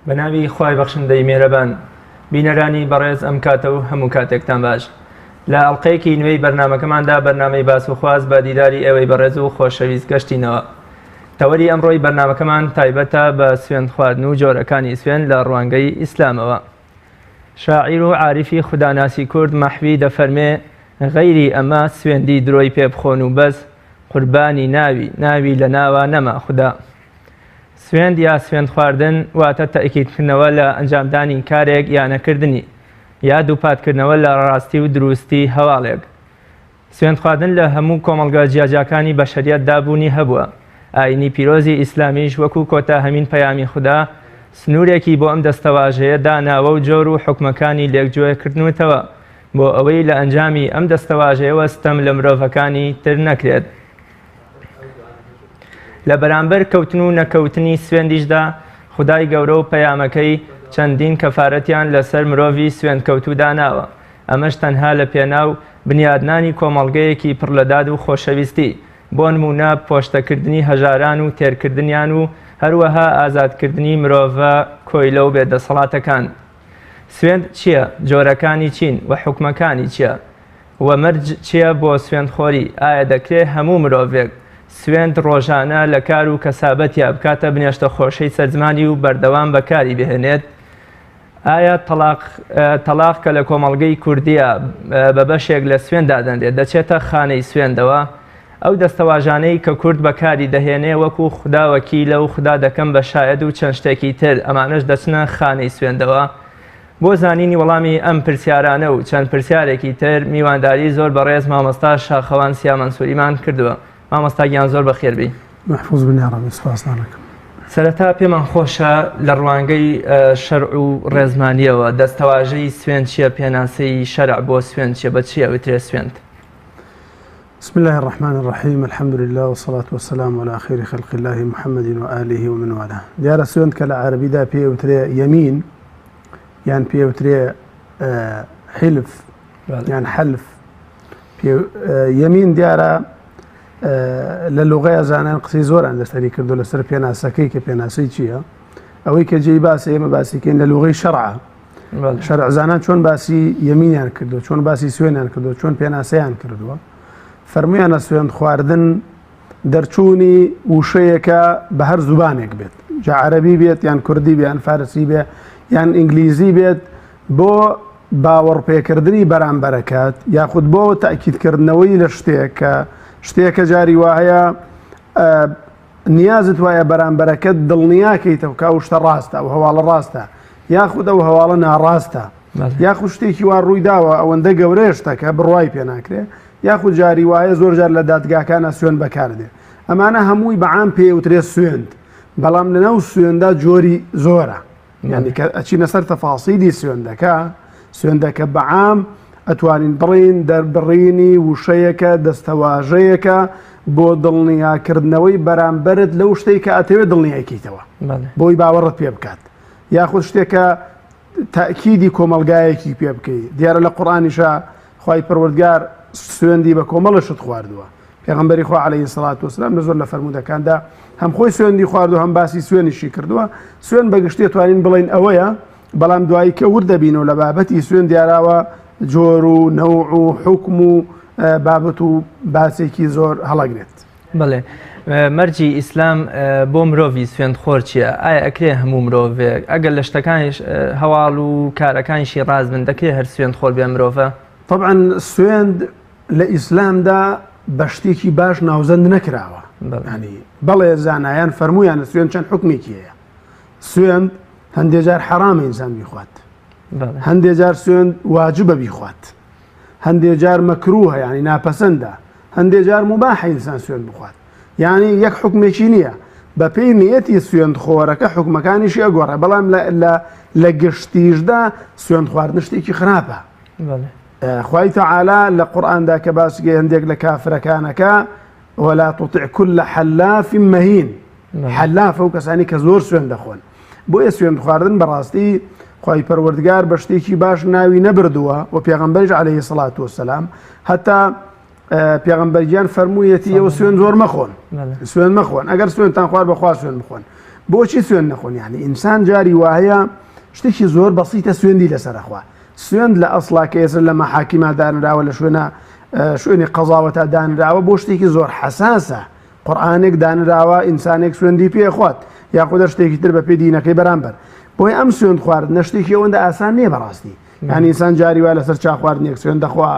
بە ناوی خوای بەخشندەی مێرەبان. بینەرانی بەڕێز ئەم کاتە و هەموو کاتێکتان باش. لە ئەڵقەیەکی نوێی بەرنامەکەماندا بەرنامەی باس و خواست بە دیداری ئێوەی بەڕێز و خۆشەویست گەشتینەوە. تەوەری ئەمڕۆی بەرنامەکەمان تایبەتە بە سوێند خواردن و جۆرەکانی سوێند لە ڕوانگەی ئیسلامەوە. شاعیر و عاریفی خوداناسی کورد مەحوی دەفەرمێ غەیری ئەمە سوێندی درۆی پێ بخۆن و بەس قوربانی ناوی، ناوی لە ناوا نەما خودا. سوێند یا سوێند خواردن واتە تەئکیدکردنەوە لە ئەنجامدانی کارێک یا نەکردنی، یا دووپاتکردنەوە لە ڕاستی و دروستی هەواڵێک. سوێند خواردن لە هەموو کۆمەڵگە جیاجیاکانی بەشەریەتدا بوونی هەبووە. ئایینی پیرۆزی ئیسلامیش وەکوو کۆتاهەمین پەیامی خودا، سنوورێکی بۆ ئەم دەستەواژەیە داناوە و جۆر و حوکمەکانی لێکجوێ کردنووتەوە بۆ ئەوەی لە ئەنجامی ئەم دەستەواژەیەوە ستەم لە مرۆڤەکانی تر نەکرێت. لە بەرامبەر کەوتن و نەکەوتنی سوێندیشدا خودای گەورە و پەیامەکەی چەندین کەفارەتیان لەسەر مرۆڤی سوێندکەوتوو داناوە، ئەمەش تەنها لە پێناو بنیادنانی کۆمەڵگەیەکی پڕ لە داد و خۆشەویستی، بۆنموونە پۆشتەکردنی هەژاران و تێرکردنیان و هەروەها ئازادکردنی مرۆڤە کۆیلە و بێدەسەڵاتەکان. سوێند چییە؟ جۆرەکانی چین و حوکمەکانی چییە؟ وە مەرج چیە بۆ سوێند خۆری؟ ئایا دەکرێ هەموو مرۆڤێک سوێند ڕۆژانە لە کار و کەسابەتیا بکاتە بنێشتە خۆشەی سەرزمانی و بەردەوام بەکاری بهێنێت؟ ئایا تەڵاق تەڵاق کە لە کۆمەڵگەی کوردیە بە بەشێک لە سوێند دادەنرێت دەچێتە خانەی سوێندەوە؟ ئەو دەستەواژانەی کە کورد بەکاری دەهێنێ وەکو خودا وەکیلە و خودا دەکەم بە شایەد و چەند شتێکی تر ئەمانەش دەچنە خانەی سوێندەوە؟ بۆ زانینی وەڵامی ئەم پرسیارانە و چەند پرسیارێکی تر میوانداری زۆر بەڕێز مامۆستا شاخەوان سیا مەنسوریمان کردووە. مامۆستا گیان زۆر بەخێر بێی. مەحفوز بن یاڕەبی سوپاستان ئەکەم. سەرەتا پێمان خۆشە لە ڕوانگەی شەرع و ڕێزمانیەوە دەستەواژەی سوێند چییە، پێناسەی شەرع بۆ سوێند چییە، بە چی ئەوترێ سوێند؟ بسم الله الرحمن الرحیم الحمد لله والصلاة والسلام على خير خلق الله محمد وآله ومن والاه. دیارە سوێند کە لە عەرەبیدا پێی ئەوترێ یەمین یان پێی ئەوترێ حلف یان حلف یەمین دیارە لە لوغەیە زانان قسەی زۆران لەسەری کردو لەسەر پێناسەکەی کە پێناسەی چییە ئەوەی کە جێی باسە ئێمە باسیکەین لە لوغەی شەرعە شەرعزانان چۆن باسی یەمینیان کردو چۆن باسی سوێنیان کردو چۆن پێناسەیان کردووە فەرمویانە سوێند خواردن دەرچوونی وشەیەکە بە هەر زوبانێک بێت جا عەرەبی بێت یان کوردی بێ یان فارسی بێ یان ئینگلیزی بێت بۆ باوەڕپێکردنی بەرامبەرەکەت یاخود بۆ تاکیدکردنەوەی لە شتێک کە شتێکە جاری وایە نیازت وایە بەرامبەرەکەت دڵنیاکەیتەوە کە ئەو شتە ڕاستە ئەو هەواڵە ڕاستە یاخود ئەو هەواڵە ناڕاستە یاخود شتێکی وا ڕووی داوە ئەوەندە گەورەیە شتەکە بڕوای پێ ناکرێ یاخود جاری وایە زۆر جار لە دادگاکانە سوێن بەکاردێ ئەمانە هەمووی بەعام پێوترێ سوێند بەڵام لەناو سوێندا جۆری زۆرە یعنی کە ئەچینە سەر تەفاسیلی سوێندەکە سوێندەکە بەعام ئەتوانین بڵێین دەربڕینی وشەیەکە دەستەواژەیەکە بۆ دڵنیاکردنەوەی بەرامبەرت لەو شتەی کە ئەتەوێت دڵنیایکەیتەوە بۆی باوەڕت پێ بکات یاخود شتێکە تاکیدی کۆمەلگایەکی پێ بکەی دیارە لە قورآانیشە خی پەروەردگار سوێندی بە کۆمەڵە شت خواردووە پێغەمبەری خوا عەلەیهی سڵات وسلام لە زۆر لە فەرموودەکاندا هەم خۆی سوێندی خواردو هەم باسی سوێنیشی کردووە سوێن بەگشتی توانین بڵین ئەوەیە بەڵام دوایی کە ورد دەبینەوە لە بابەتی سوێن دیاراوە جۆر و نەوع و حوکم و بابەت و باسێکی زۆر هەڵەگرێت. بەڵێ مەرجی ئیسلام بۆ مرۆڤی سوێندخۆر چییە؟ ئایا ئەکرێ هەموو مرۆڤێک ئەگەر لە شتەکانیش هەواڵ و کارەکانیشی ڕاست بن دەکرێ هەر سوێندخۆر بێ مرۆڤە؟ طبعا سوێند لە ئیسلامدا بە شتێکی باش ناوزەند نەکراوە ینی بەڵێ زانایان فەرموویانە سوێن چەند حکمێکی هەیە سوێند هەندێ جار حەرامە ئینسان بیخوات هەندێ جار سوێند واجبە بیخوات هەندێ جار مەکروهە یعنی ناپەسەندە هەندێ جار مباحە ئینسان سوێند بخوات یعنی یەک حکمێکی نییە بە پێی نیەتی سوێند خۆرەکە حکمەکانیشی ئەگۆڕێ بەڵام لە گشتیشدا سوێند خواردن شتێکی خراپە خوای تەعالا لە قورئاندا کە باسی هەندێک لە کافرەکانەکە ولا تطع كل حلاف مهين حلاف ئەو کەسانی کە زۆر سوێن دەخۆن بۆیە سوێن خواردن بەڕاستی خی پەروەردگار بە شتێکی باش ناوی نەبردووە و پێغەمبەریش عەلەیهی سڵات وسلام هەتا پێغەمبەرگیان فەرموویەتی ئەو سوێن زۆر مەخۆن سوێن مەخۆن ئەگەر سوێنتان خوار بەخوا سوێن بخۆن. بۆچی سوێند نەخۆن یعنی ئینسان جاری وایە شتێکی زۆر بەسیتە سوێندی لەسەرخوا سوێند لە ئەسڵا کە ئێستا لە مەحاکیما دانراوە لە شوێنە شوێنی قەزاوەتا دانراوە بۆ شتێکی زۆر حەساسە قورآانێک دانراوە ئینسانێک سوێندی پێخوات یاخودە شتێکی تر بە پێ دینەکەی بەرامبەر بۆی ئەم سوێند خواردنە شتێکی ئەوەندە ئاسان نییە بەڕاستی یان ئینسان جاری وا لەسەر چا خواردنێک سوێن دەخوا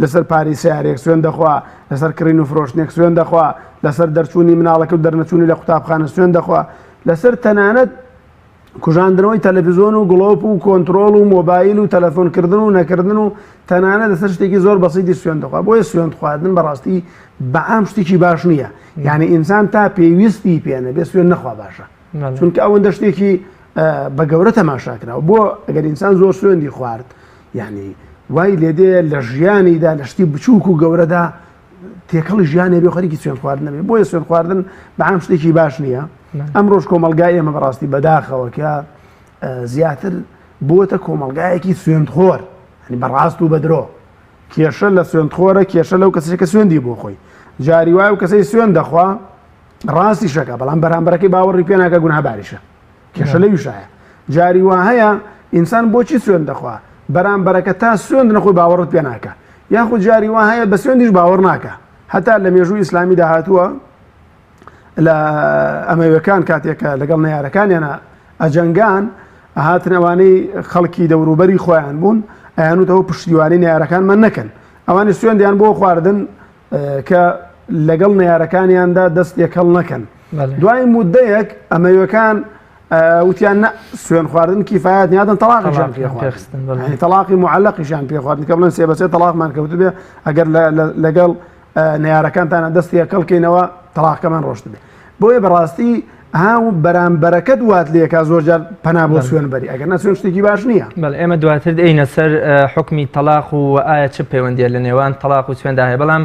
لەسەر پاری سیارێک سوێن دەخوا لەسەر کڕین و فرۆشتنێک سوێن دەخوا لەسەر دەرچوونی مناڵەکە و دەرنەچوونی لە قوتابخانە سوێن دەخوا لەسەر تەنانەت کوژاندنەوەی تەلەڤیزۆن و گڵۆپ و کۆنتترۆل و مۆبایل و تەلەفۆنکردن و نەکردن و تەنانەت لەسەر شتێکی زۆر بەسیتی سوێن دەخوا بۆیە سوێن خواردن بەڕاستی بەعام شتێکی باش نییە یعنی ئینسان تا پێویستی پێنە بێ سوێن نەخوا باشە چونکە ئەوەندە شتێکی بە گەورە تەماشا کراوە بۆ ئەگەر ئینسان زۆر سوێندی خوارد یعنی وای لێدێ لە ژیانیدا لە شتی بچووک و گەورەدا تێکەڵی ژیانێ بێ خەریکی سوێن خواردن نەبێ بۆیە سوێن خواردن بەعام شتێکی باش نییە ئەم ڕۆژ کۆمەلگای ئێمە بەڕاستی بەداخەوە کە زیاتر بۆتە کۆمەلگایەکی سوێندخۆر هەنی بەڕاست و بەدرۆ کێشە لە سوێندخۆرە کێشە لەو کەسێک کە سوێندی بۆ خۆی جاری وای و کەسەی سوێن دەخوا ڕاستیشەکە بەڵام بەرامبەرەکەی باوەڕی پێ ناکە گوناهباریشە کێشە لەویشایە جاری وا هەیە ئینسان بۆچی سوێن دەخوا بەرامبەرەکە تا سوێند نەخۆی باوەڕت پێ ناکە یاخود جاری وا هەیە بە سوێندیش باوەڕ ناکە هەتا لە مێژوو ئیسلامیدا هاتووە لە ئەمەوەکان کاتێکە لەگەڵ نەیارەکانیانە ئەجەنگان هاتن ئەوانەی خەڵکی دەوروبەری خۆیان بوون ئەیانوتەوە پشتیوانی نەیارەکانمان نەکەن ئەوانی سوێندیان بۆ خواردن کە لەگەڵ نەیارەکانیاندا دەست تێکەڵ نەکەن دوای مدەیەک ئەمەوەکان وتیان نە سوێن خواردن کیفاەت نیادن تەلاقیشان پێخواردن تەلاقی معلقیشان پێخواردن کە بڵێن سێ بەسێ تەلاقمان کەوت بێ ئەگەر لەگەڵ نەیارەکانتانە دەست تێکەڵکەینەوە تەلاقەکەمان ڕۆشت بێ بۆیە بەڕاستی ها و بەرامبەرەکەت وات لێکا زۆر جار پەنا بۆ سوێن بەری ئەگەر نا سوێن شتێکی باش نییە. بەڵێ ئێمە دواتر دێینە سەر حوکمی تەڵاق و ئایا چ پەیوەندیە لە نێوان تەڵاق و سوێندا هەیە بەڵام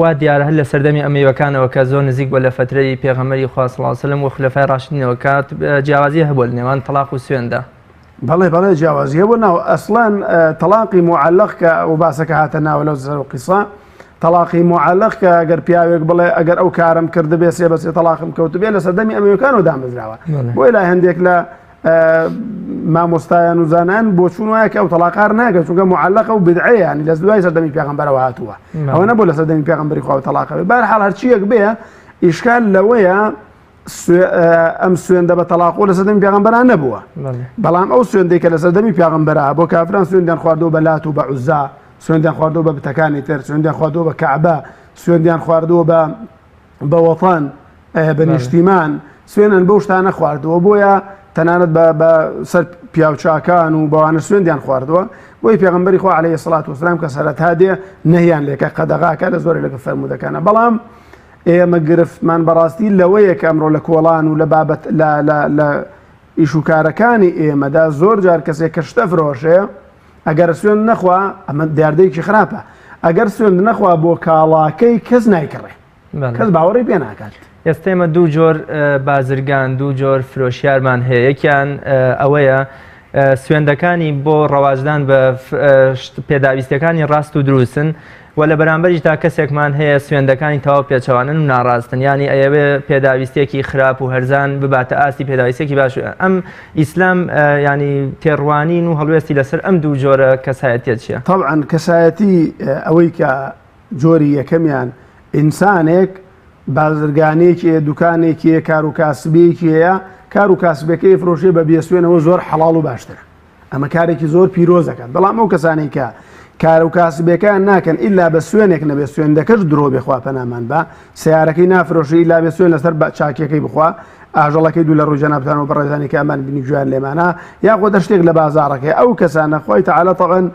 وا دیارە هەر لە سەردەمی ئەمەیوەکانەوە کە زۆر نزیک بووە لە فەترەی پێغەمبەری خوا صلی اللە علیه وسلم و خولەفای ڕاشدینەوە کات جیاوازی هەبووە لە نێوان تەڵاق و سوێندا. بەڵێ بەڵێ جیاوازی هەبوو ناو ئەسڵەن تەڵاقی معلق کە ئەو باسەکە هاتە ناوە لەو سەر و قیسە تەڵاقی معلق کە ئەگەر پیاوێک بڵێ ئەگەر ئەو کارم کردبێ سێ بە سێ تەڵاقم کەوتبێ لە سەردەمی ئەمەویەکانەوە دامەزراوە بۆیە لای هەندێک لە مامۆستایان و زانان بۆچوون وایە کە ئەو تەڵاقار ناکە چونکە معلقە و بدعەیە ینی لە دوای سەردەمی پێغەمبەرەوە هاتووە ئەوە نەبوو لە سەردەمی پێغەمبەری خوا تەڵاقە بێ بەهەرحاڵ هەرچیەک بێ ئیشکال لەوەیە ئەم سوێندە بە تەلاقۆ لە سەردەمی پێغەمبەران نەبووە بەڵام ئەو سوێندەی کە لە سەردەمی پێغەمبەرا بۆ کافران سوێندیان خواردووە بە لات و بە عوزا سوێندیان خواردووە بە بتەکانی تر سوێندیان خواردووە بە کەعبە سوێندیان خواردووە بە بە وەتەن بە نیشتیمان سوێنن بەو شتانە خواردووە بۆیە تەنانەت بە سەر پیاوچاکان و بەوانە سوێندیان خواردووە بۆی پێغمبەری خوا عەلەیهی سڵات وسلام کە سەرەتا دێ نەهیان لێکە قەدەغاکە لە زۆرێک لە فەرموودەکانە بەڵام ئێمە گرفتمان بەڕاستی لەوەیە کە ئەمڕۆ لە کۆڵان و لە بابەت لە لە لە ئیش و کارەکانی ئێمەدا زۆر جار کەسێک کە شتە فرۆشێ ئەگەر سوێند نەخوا ئەمە دیاردەیەکی خراپە ئەگەر سوێند نەخوا بۆ کاڵاکەی کەس نایکڕێ کەس باوەڕی پێ ناکات. ئێستا ئێمە دوو جۆر بازرگان دوو جۆر فرۆشیارمان هەیە یەکیان ئەوەیە سوێندەکانی بۆ ڕەواجدان بە پێداویستیەکانی ڕاست و دروستن و لە بەرامبەریشدا کەسێکمان هەیە سوێندەکانی تەواو پێچەوانن و ناڕاستن یانی ئەیەوێ پێداویستیەکی خراپ و هەرزان بباتە ئاستی پێداویستیەکی باش ئەم ئیسلام ینی تێڕوانین و هەڵوێستی لەسەر ئەم دوو جۆرە کەسایەتیە چییە؟ تەبعەن کەسایەتی ئەوەی کە جۆری یەکەمیان ئینسانێک بازرگانێکی هەیە دوکانێکی هەیە کار و کاسبیەکی هەیە کار و کاسبەکەی فرۆشێ بە بێسوێنەوە زۆر حەڵاڵ و باشترە ئەمە کارێکی زۆر پیرۆز دەکات بەڵام ئەو کەسانەی کە کار و کاسبەکان ناکەن ئیلا بە سوێنێک نەبێ سوێندەکەش درۆ بخوا پەنامان بە سیارەکەی نافرۆشی ئیلا بێ سوێن لەسەر بە چاکیەکەی بخوا ئاژەڵەکەی دوو لە ڕووی جەنابتان و بەڕێزانی کە ئەمان بینی گویان لێمانە یاخۆ دە شتێک لە بازاڕەکەی ئەو کەسانە خۆی تعالی طبعا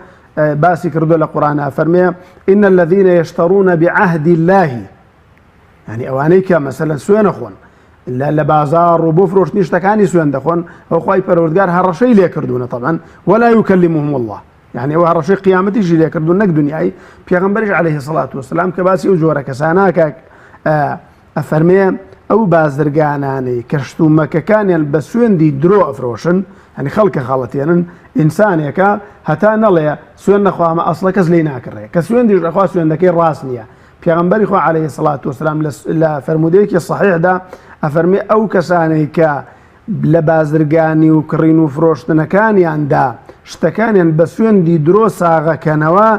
باسی کردو لە قورآن فەرمێ إن الذين يشترون بعهد الله یعنی ئەوانەی کە مەسەلەن سوێنە خۆن لە بازاڕ و بۆ فرۆشتنی شتەکانی سوێن دەخۆن ئەو خوای پەروەردگار هەڕەشەی لێ کردوونە طبعا ولا يكلمهم الله یعنی ئەو هەڕەشەی قیامەتیشی لێ کردوون نەک دنیایی پێغەمبەریش عەلەیهی سڵات وسلام کە باسی ئەو جۆرە کەسانە کە ئەفەرمێ ئەو بازرگانانەی کە شتومەکەکانیان بە سوێندی درۆ ئەفرۆشن هەنی خەڵکە خەڵەتێنن ئینسانێکە هەتا نەڵێ سوێن نەخوامە ئەسڵە کەس لی ناکڕێ کە سوێندیش ئەخوا سوێندەکەی ڕاست نییە پێغەمبەری خوا عەلەیهی سڵات وسلام لە فەرموودەیەکی صحیحدا ئەفەرمێ ئەو کەسانەی کە لە بازرگانی و کڕین و فرۆشتنەکانیاندا شتەکانیان بە سوێندی درۆ ساغەکەنەوە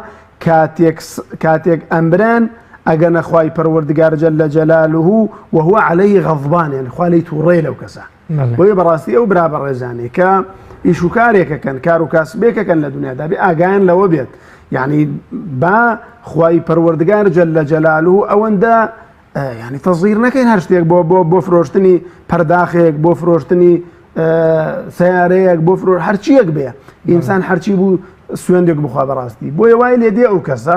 کاتێک کاتێک ئەمرن ئەگەنە خوای پەروەردگار جل جلاله وهو علیه غضبان یعنی خوا لێی تووڕەیە لەو کەسە. بۆیە بەڕاستی ئەو برا بەڕێزانەی کە ئیش و کارێکەکەن کار و کاسبێکەکەن لە دنیادا بێ ئاگایان لەوە بێت یعنی با خوای پەروەردگار جل جلاله ئەوەندە ینی تەزیر نەکەین هەر شتێک بۆ بۆ بۆ فرۆشتنی پەرداخێک بۆ فرۆشتنی سیارەیەک بۆ فرۆ هەرچیەک بێ ئینسان هەرچی بوو سوێندێک بخوا بەڕاستی بۆیە وای لێ دێ ئەو کەسە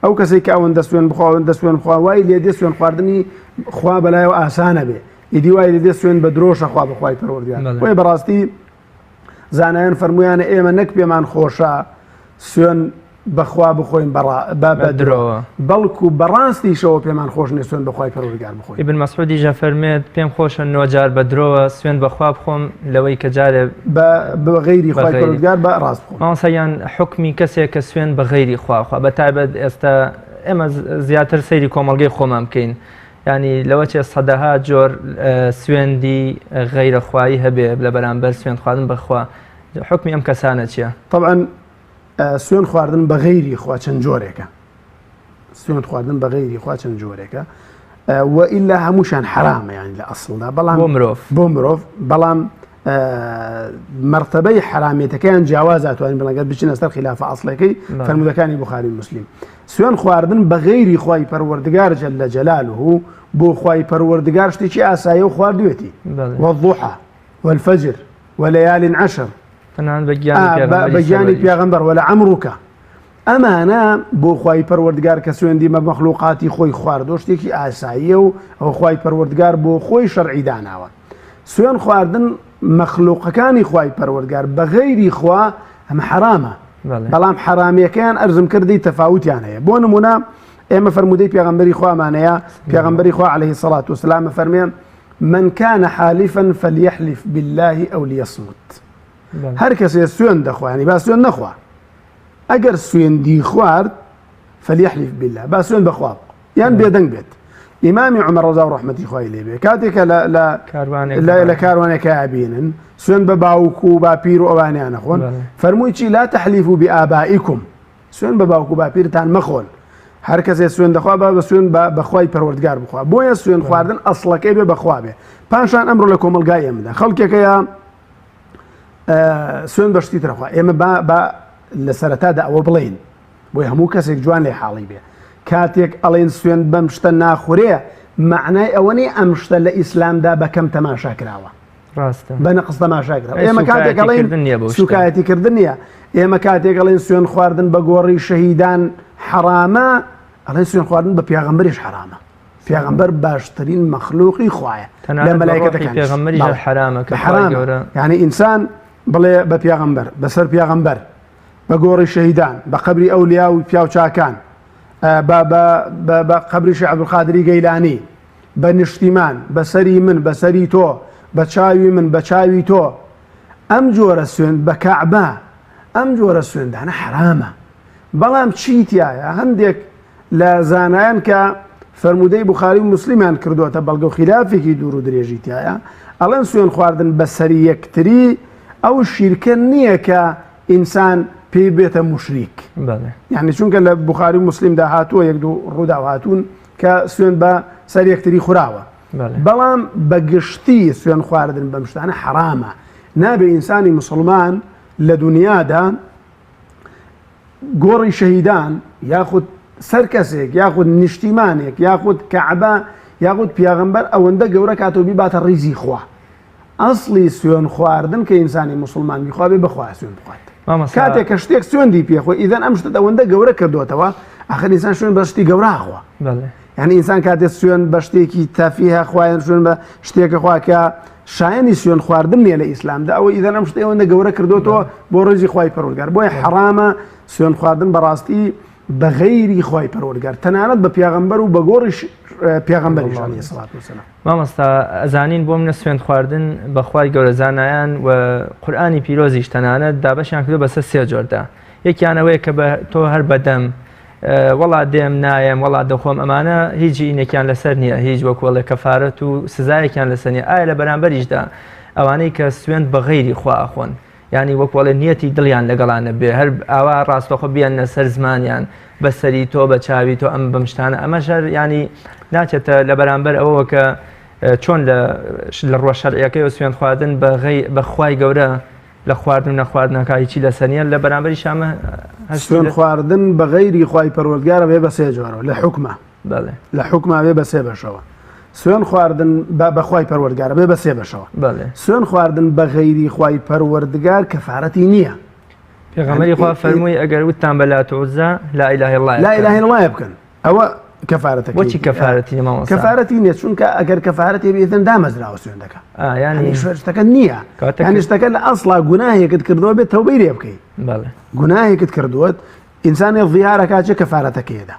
ئەو کەسێک کە ئەوەندە سوێن بخوا ئەوەندە سوێن خوا وای لێ دێ سوێن خواردنی خوا بەلایەوە ئاسانە بێ ئیدی وای لێ دێ سوێن بە درۆشە خوا بەخوای پەروەردگار بۆیە بەڕاستی زانایان فەرمویانە ئێمە نەک پێمان خۆشە سوێن بەخوا بخۆین بە درۆوە بەڵکو بەڕاستیشەوە پێمان خۆش نیە سوێن بەخوای پەروەردگار بخۆین. ئیبن مەسعودیش ئەفەرموێت پێم خۆشە نۆ جار بە درۆوە سوێند بەخوا بخۆم لەوەی کە جارێ بە غەیری خوای پەروەردگار بە ڕاست بخۆم. مامۆستا گیان حوکمی کەسێک کە سوێند بە غەیری خوا خوا بە تایبەت ئێستا ئێمە زیاتر سەیری کۆمەڵگەی خۆمان بکەین یانی لەوە چێ سەدەها جۆر سوێندی غەیرە خوایی هەبێ لە بەرامبەر سوێند خواردن بەخوا حوکمی ئەم کەسانە چییە؟ طبعا سوێن خواردن بە غەیری خوا چەند جۆرێکە سوێن خواردن بە غەیری خوا چەند جۆرێکە و ئیلا هەمووشان حرامە یان لە ئەسڵدا بەڵام بۆ مرۆڤ بۆ مرۆڤ بەڵام مەرتەبەی حرامیەتەکەیان جیاواز ئەتوانین بڵێن گەر بچینە سەر خلافە ئەسڵەکەی فەرموودەکانی بخاری مسلم سوێن خواردن بە غەیری خوای پەروەردگار جل جلاله بۆ خوای پەروەردگار شتێکی ئاسایی و خواردوێتی والضحى والفجر وليال عشر تەنانەت بە گیانی پێغەمبەری بە گیانی سەروەریش. پێغەمبەر ولعمرک ئەمانە بۆ خوای پەروەردگار کە سوێندی بە مەخلوقاتی خۆی خواردوە شتێکی ئاساییە و ئەوە خوای پەروەردگار بۆ خۆی شەرعی داناوە سوێن خواردن مەخلوقەکانی خوای پەروەردگار بە غەیری خوا ئەمە حەرامە بەڵام حەرامیەکەیان ئەرزم کردی تەفاوتیان هەیە بۆ نمونە ئێمە فەرموودەی پێغەمبەری خوامانەیە پێغەمبەری خوا عەلەیهی سەڵات وسلام فەرمێ من کان حالفا فلیحلف باللە او لیصمت هەر کەسێ سوێن دەخوا ینی با سوێن نەخوا ئەگەر سوێندی خوارد فلیحلف باللە با سوێن بەخوا یان بێدەنگ بێت ئیمامی عمر ڕەزا و ڕەحمەتی خوای لێبێ کاتێکە لە کاروانێکە بینن سوێن بە باوک و باپیر و ئەوانیانە خۆن فەرمووی چی لا تحلیف بآبائکم سوێن بە باوک و باپیرتان مەخۆن هەر کەسێ سوێن دەخوا با بە سوێن بە بەخوای پەروەردگار بخوا بۆیە سوێن خواردن ئەسڵەکەی بێ بەخوا بێ پاشان ئەمڕۆ لە کۆمەڵگای ئێمەدا خەڵکێکەیە سوێن بە شتی ترەخوا ئێمە با با لە سەرەتادا ئەوە بڵێین بۆی هەموو کەسێک جوان لێ حاڵی بێ کاتێک ئەڵێن سوێن بەم شتە ناخورێ معنای ئەوە نیە ئەم شتە لە ئیسلامدا بە کەم تەماشا کراوە ڕاستە بە نەقس تەماشا کراوە ئێمە کاتێک ئەڵێن سوکایەتی کردن نییە ئێمە کاتێک ئەڵێن سوێن خواردن بە گۆڕی شەهیدان حەرامە ئەڵێن سوێن خواردن بە پێغەمبەریش حەرامە پێغەمبەر باشترین مەخلوقی خوایە لە مەلایکەتەکان پێغەمبەریش حەرامە کە حەرام گەورە یعنی ئینسان بڵێ بە پێغەمبەر بەسەر پێغەمبەر بە گۆڕی شەهیدان بە قەبری ئەولیا و پیاوچاکان بە بە بە قەبری شێخ عەبدولقادری گەیلانی بە نیشتیمان، بە سەری من، بە سەری تۆ، بە چاوی من، بە چاوی تۆ، ئەم جۆرە سوێند، بە کەعبە، ئەم جۆرە سوێندانە حەرامە. بەڵام چی تیایە؟ هەندێک لە زانایان کە فەرموودەی بوخاری و موسلیمیان کردۆتە بەڵگە و خیلافێکی دوور و درێژی تیایە، ئەڵێن سوێند خواردن بە سەری یەکتری ئەو شیرکە نییە کە ئینسان پێی بێتە موشریک. یانی چونکە لە بوخاری و موسلیمدا هاتووە یەک دوو ڕووداو هاتوون کە سوێن بە سەر یەکتری خوراوە بەڵام بە گشتی سوێن خواردن بەم شتانە حەرامە نابێ ئینسانی مسلمان لە دنیادا گۆڕی شەهیدان یاخود سەر کەسێک یاخود نیشتیمانێک یاخود کەعبە یاخود پیاغەمبەر ئەوەندە گەورە کاتەوە بیباتە ڕیزی خوا ئەسڵی سوێن خواردن کە ئینسانی موسڵمان بیخوا بێ بەخوا سوێن بخوات کاتێک کە شتێک سوێندی پێخۆ ئیدەن ئەم شتت ئەوەندە گەورە کردوتەوە ئەخر ئینسان شوێن بە شتی گەورە خوا یعنی ئینسان کاتێک سوێن بە شتێکی تەفیه خوایان شوێن بە شتێکە خوا کە شایەنی سوێن خواردن نییە لە ئیسلامدا ئەوە ئیدەن ئەم شتێ ئەوەندە گەورە کردوتەوە بۆ ڕێزی خوای پەروەردگار بۆیە حەرامە سوێن خواردن بەڕاستی بە غەیری خوای پەروەردگار تەنانەت بە پێغەمبەر و بە گۆڕی پێغەمبەریش عەلەیهی سڵات وسلام. مامۆستا ئەزانین بۆ منە سوێند خواردن بە خوای گەورە زانایان و قورئانی پیرۆزیش تەنانەت دابەشیان کردو بەسەر سێ جۆردا یەکیان ئەوەیە کە بە تۆ هەر بەدەم وەڵا دێم نایەم وەڵا دەخۆم ئەمانە هیچ ئینێکیان لەسەر نییە هیچ وەکوڵێ کەفارەت و سزایەکیان لەسەر نییە ئایا لە بەرامبەریشدا. ئەوانەی کە سوێند بە غەیری خوا ئەخۆن یانی وەک وەڵێ نیەتی دڵیان لەگەڵا نەبێ هەر ئاوا ڕاستەخۆ بیاننە سەر زمانیان بە سەری تۆ بە چاوی تۆ ئەم بەم شتانە ئەمەش هەر ینی ناچێتە لە بەرامبەر ئەوەوە کە چۆن لە لە ڕوە شەرعیەکەی و سوێند خواردن بە غەی بە خوای گەورە لە خواردن و نەخواردنەکە هیچی لەسەر نییە لە بەرامبەری شامە سوێند خواردن بە غەیری خوای پەروەردگارە بێ بە سێ جۆرەوە لە حوکمە بەڵێ. لە حوکما بێ بە سێ بەشەوە. سوێن خواردن بە بە خوای پەروەردگارە بێ بە سێ بەشەوە. بەڵێ. سوێن خواردن بە غەیری خوای پەروەردگار کەفارەتی نییە. پێغەمبەری خوا فەرمووی ئەگەر وتتان بە لات و عوزا لا اله الا الله لا اله الا الله بکەن. ئەوە کەفارەتەکەی. بۆچی کەفارەتی نییە مامۆستا؟ کەفارەتی نییە چونکە ئەگەر کەفارەتی بێ ئیذن دامەزراوە سوێندەکە. ئا یانی یانی شتەکە نییە. کەواتە یانی شتەکە لە ئەسڵا گوناهێکت کردووە بێ تەوبەی لێ بکەی. بەڵێ. گوناهێکت کردووە ئینسانێ زیهارەکا چێ کەفارەتەکەی ئەدا.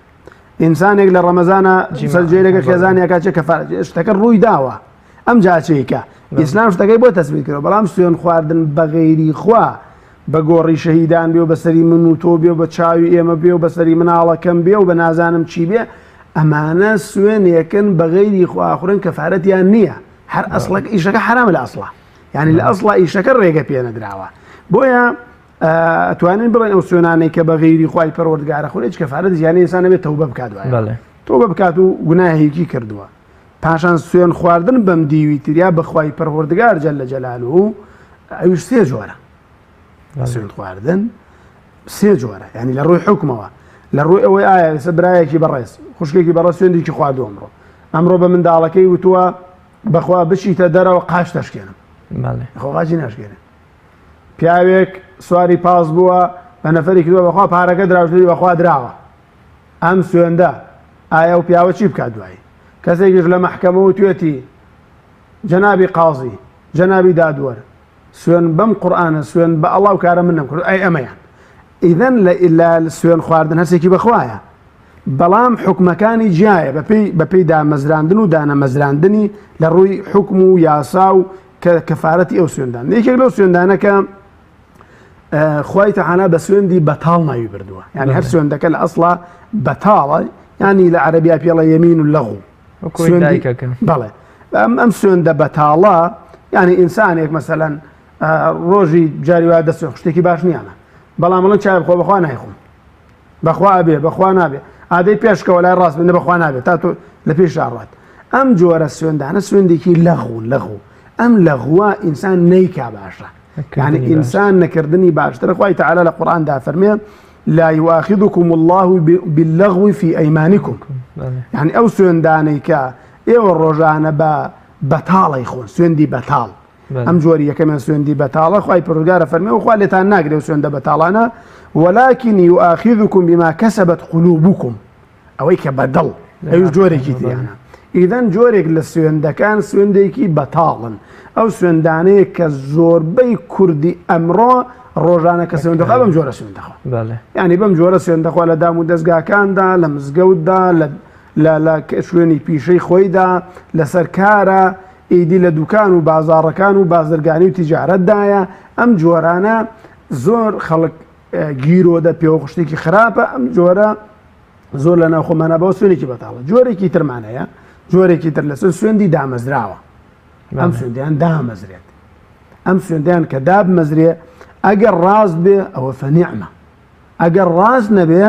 ئینسانێک لە ڕەمەزانە سەرجێرێکە خێزانێکا چێ کەفارەت شتەکە ڕووی داوە ئەم جاچەیەکە ئیسلام شتەکەی بۆ تەسبیت کردەوە بەڵام سوێن خواردن بە غەیری خوا بە گۆڕی شەهیدان بێ و بەسەری من و تۆ بێ و بە چاوی ئێمە بێ و بەسەری مناڵەکەم بێ و بە نازانم چی بێ ئەمانە سوێنێکن بە غەیری خوا خورن کەفارەتیان نییە هەر ئەسڵەک ئیشەکە حرامە لە ئەسڵا یعنی لە ئەسڵا ئیشەکە ڕێگە پێ نەدراوە بۆیە ئەتوانین بڵێن ئەو سوێنانەی کە بە غەیری خوای پەروەردگارە خۆ هیچ کەفارەت زیانە ئینسان نەبێت تەوبە بکات دوایە بەڵێ تەوبە بکات و گوناهێکی کردووە پاشان سوێن خواردن بەم دیوی تریا بە خوای پەروەردگار جل جلاله ئەویش سێ جۆرە سوێن خواردن سێ جۆرە یعنی لە ڕووی حکومەوە لە ڕووی ئەوەی ئایا ئێستا برایەکی بەڕێز خوشکێکی بەڕێز سوێندێکی خواردووە ئەمڕۆ ئەمڕۆ بە منداڵەکەی وتووە بەخوا بچیتە دەرەوە قاچ دەشکێنم بەڵێ خۆ قاچی ناشکێنێ پیاوێک سواری پاس بووە بە نەفەری کردووە بەخوا پارەکە دراوشتری بەخوا دراوە ئەم سوێندە ئایا و پیاوە چی بکات دوایی کەسێکیش لە مەحکەمە و توێتی جەنابی قازی جەنابی دادوەر سوێن بەم قورآانە سوێن بە ئەڵا و کارە منم کرد ئەی ئەمەیان ئیدەن لە ئیلا سوێن خواردن هەرسێکی بەخوایە بەڵام حکومەکانی جیایە بەپێی بەپێی دامەزراندن و دانەمەزراندنی لە ڕووی حکم و یاسا و کە کەفارەتی ئەو سوێندان یەکێک لەو سوێندانە کە خوای تەعالا بە سوێندی بەتاڵ ناوی بردووە یعنی هەر سوێندەکە لە ئەسڵا بەتاڵە ینی لە عەربیا پێڵە یەمین و لەغو بەڵێ ئەم ئەم سوێندە بەتاڵە یعنی ئینسانێک مەسەلەن ڕۆژی جاری وا دەست شتێکی باش نییانە بەڵام بڵێن چای بخۆ بەخوا نایخۆم بەخوا ئەبێ بەخوا نابێ ئادەی پێشکەوە لای ڕاست بێ بەخوا نابێت تا تۆ لە پێش ڕات ئەم جۆرە سوێندانە سوێندێکی لەغون لەغو ئەم لەغوە ئینسان نیکا باشە یعنی ئینسان نەکردنی باشترە خوای تعالی لە قورئاندا فەرمێ لا يؤاخذكم الله باللغو في أيمانكم یعنی ئەو سوێندانەی کە ئێوە ڕۆژانە بە بەتاڵی خۆن سوێندی بەتاڵ ئەم جۆری یەکەمیان سوێندی بەتاڵە خوای پەروەردگارە فەرمی و خوا لێتان ناگرێ و سوێندە بەتاڵانە ولكن يؤاخذكم بما كسبت قلوبكم ئەوەی کە بەدڵ ئەویش جۆرێکی تریانە ئیدەن جۆرێک لە سوێندەکان سوێندێکی بەتاڵن ئەو سوێندانەیە کە زۆربەی کوردی ئەمڕۆ ڕۆژانە کە سوێندەخوا بەم جۆرە سوێندەخوا ینی بەم جۆرە سوێندەخوا لە دام و دەستگاکاندا لە مزگەوتدا لە لە لە شوێنی پیشەی خۆیدا لەسەر کارە ئیدی لە دوکان و بازاڕەکان و بازرگانی و تیجارەتدایە، ئەم جۆرانە زۆر خەڵک گیرۆدە پێوە شتێکی خراپە ئەم جۆرە زۆر لە ناوخۆمانە بەوە سوێنێکی بەتاڵە جۆرێکی ترمان هەیە جۆرێکی تر لەسەر سوێندی دامەزراوە ئەم سوێندیان دامەزرێت ئەم سوێندیان کە دابمەزرێ ئەگەر ڕاست بێ ئەوە فەنیعمە ئەگەر ڕاست نەبێ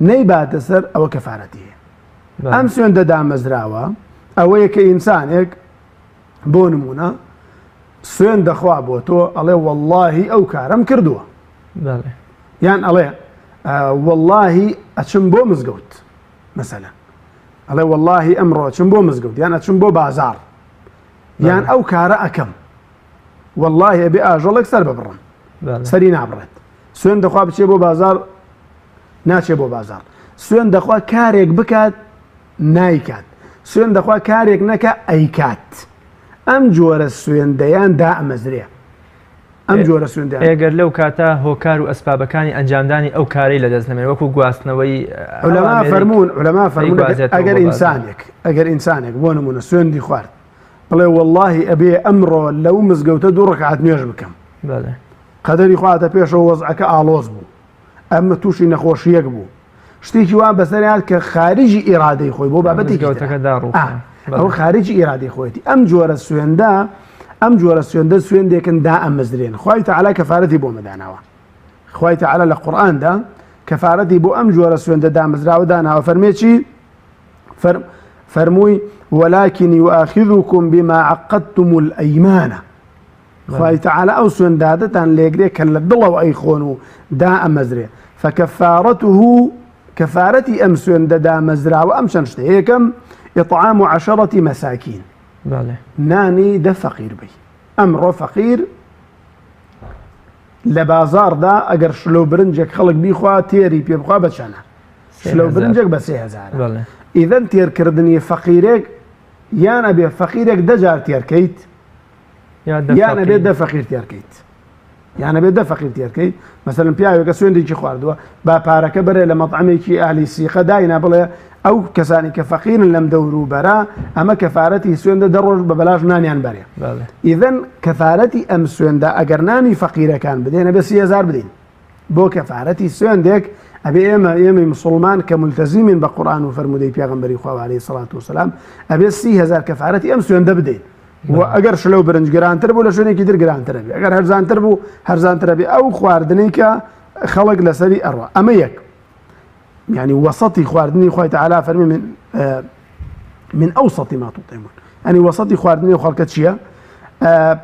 نەیباتە سەر ئەوە کەفارەتی هەیە ئەم سوێندە دامەزراوە ئەوەیە کە ئینسانێک بۆ نمونە سوێن دەخوا بۆ تۆ ئەڵێ واللهی ئەو کارم کردووە یان ئەڵێ واللهی ئەچم بۆ مزگەوت مەسەلەن ئەڵێ واللهی ئەمڕۆ ئەچم بۆ مزگەوت یان ئەچم بۆ بازار یان ئەو کارە ئەکەم واللهی ئەبێ ئاژەڵێک سەر ببڕم سەری نابڕێت سوێن دەخوا بچێ بۆ بازار ناچێ بۆ بازاڕ سوێن دەخوا کارێک بکات نایکات سوێن دەخوا کارێک نەکە ئەیکات ئەم جۆرە سوێندەیان دائەمەزرێ ئەم جۆرە سوێندیان ئێگەر لەو کاتە هۆکار و ئەسبابەکانی ئەنجامدانی ئەو کارەی لەدەست نەمێن وەکو گواستنەوەی علەما فەرموون علەما فەرموون ئەگەر ئینسانێک ئەگەر ئینسانێک بۆ نمونە سوێندی خوارد بڵێ واللهی ئەبێ ئەمڕۆ لەو مزگەوتە دوو ڕکعات نوێژ بکەم قەدەری خواتە پێشەوە وەزعەکە ئاڵۆز بوو ئەمە تووشی نەخۆشییەک بوو شتێکی وا بەسەر هات کە خارجی ئیرادەی خۆی بۆ بابەتێکی ترە. مزگەوتەکە داڕووخا. ئەوە خارجی ئیرادەی خۆیەتی ئەم جۆرە سوێندە. ئەم جۆرە سوێندە سوێندێکن دائەمەزرێن خوای تەعالا کەفارەتی بۆ مەداناوە خوای تەعالا لە قورئاندا کەفارەتی بۆ ئەم جۆرە سوێندە دامەزراوە داناوە فەرمێ چی فەرمووی ولكن يؤاخذكم بما عقدتم الأيمان خوای تعالی ئەو سوێندادەتان لێگرێ کە لە دڵەوە ئەیخۆن و دائەمەزرێ فكفارته کەفارەتی ئەم سوێندە دامەزراوە ئەم چەند شتە یەکەم إطعام عشرة مساكين نانی دە فەقیر بی ئەمڕۆ فەقیر لە بازاڕدا ئەگەر شلۆ برنجێک خەڵک بیخوا تێری پێ بخوا بە چەنە شلۆ برنجێک بە 3000 ئیذەن تێرکردنی فەقیرێک یان ئەبێ فەقیرێک دەجار تێرکەیت یان ئەبێ دە فەقیر تێرکەیت یان ئەبێ دە فەقیر تێرکەیت مەسەلەن پیاوێکە سوێندێکی خواردووە با پارەکە بەرێ لە مەطعەمێکی ئالی سیقە داینا بڵێ ئەو کەسانی کە فەقیرن لەم دەور و بەرە ئەمە کەفارەتی سوێندە دە ڕۆژ بە بەلاش نانیان بەرێ ئیذن کەفارەتی ئەم سوێندە ئەگەر نانی فەقیرەکان بدەین ئەبێ 3000 بدەین بۆ کەفارەتی سوێندێک ئەبێ ئێمە ئێمەی مسلمان کە ملتەزیمین بە قورآن و فەرموودەی پێغەمبەری خوا عەلەیهی سڵات وسلام ئەبێ 30هزار کەفارەتی ئەم سوێندە بدەین و ئەگەر شلە و برنج گرانتر بوو لە شوێنێکی تر گرانترە بێ ئەگەر هەرزانتر بوو هەرزانترە بێ ئەو خواردنەی کە خەڵک لەسەری ئەڕوا ئەمە یەک یعنی وەسەتی خواردنی خوای تەعالا فەرمی من من أوسط ما تطعمون یعنی وەسەتی خواردنی خەڵکە چییە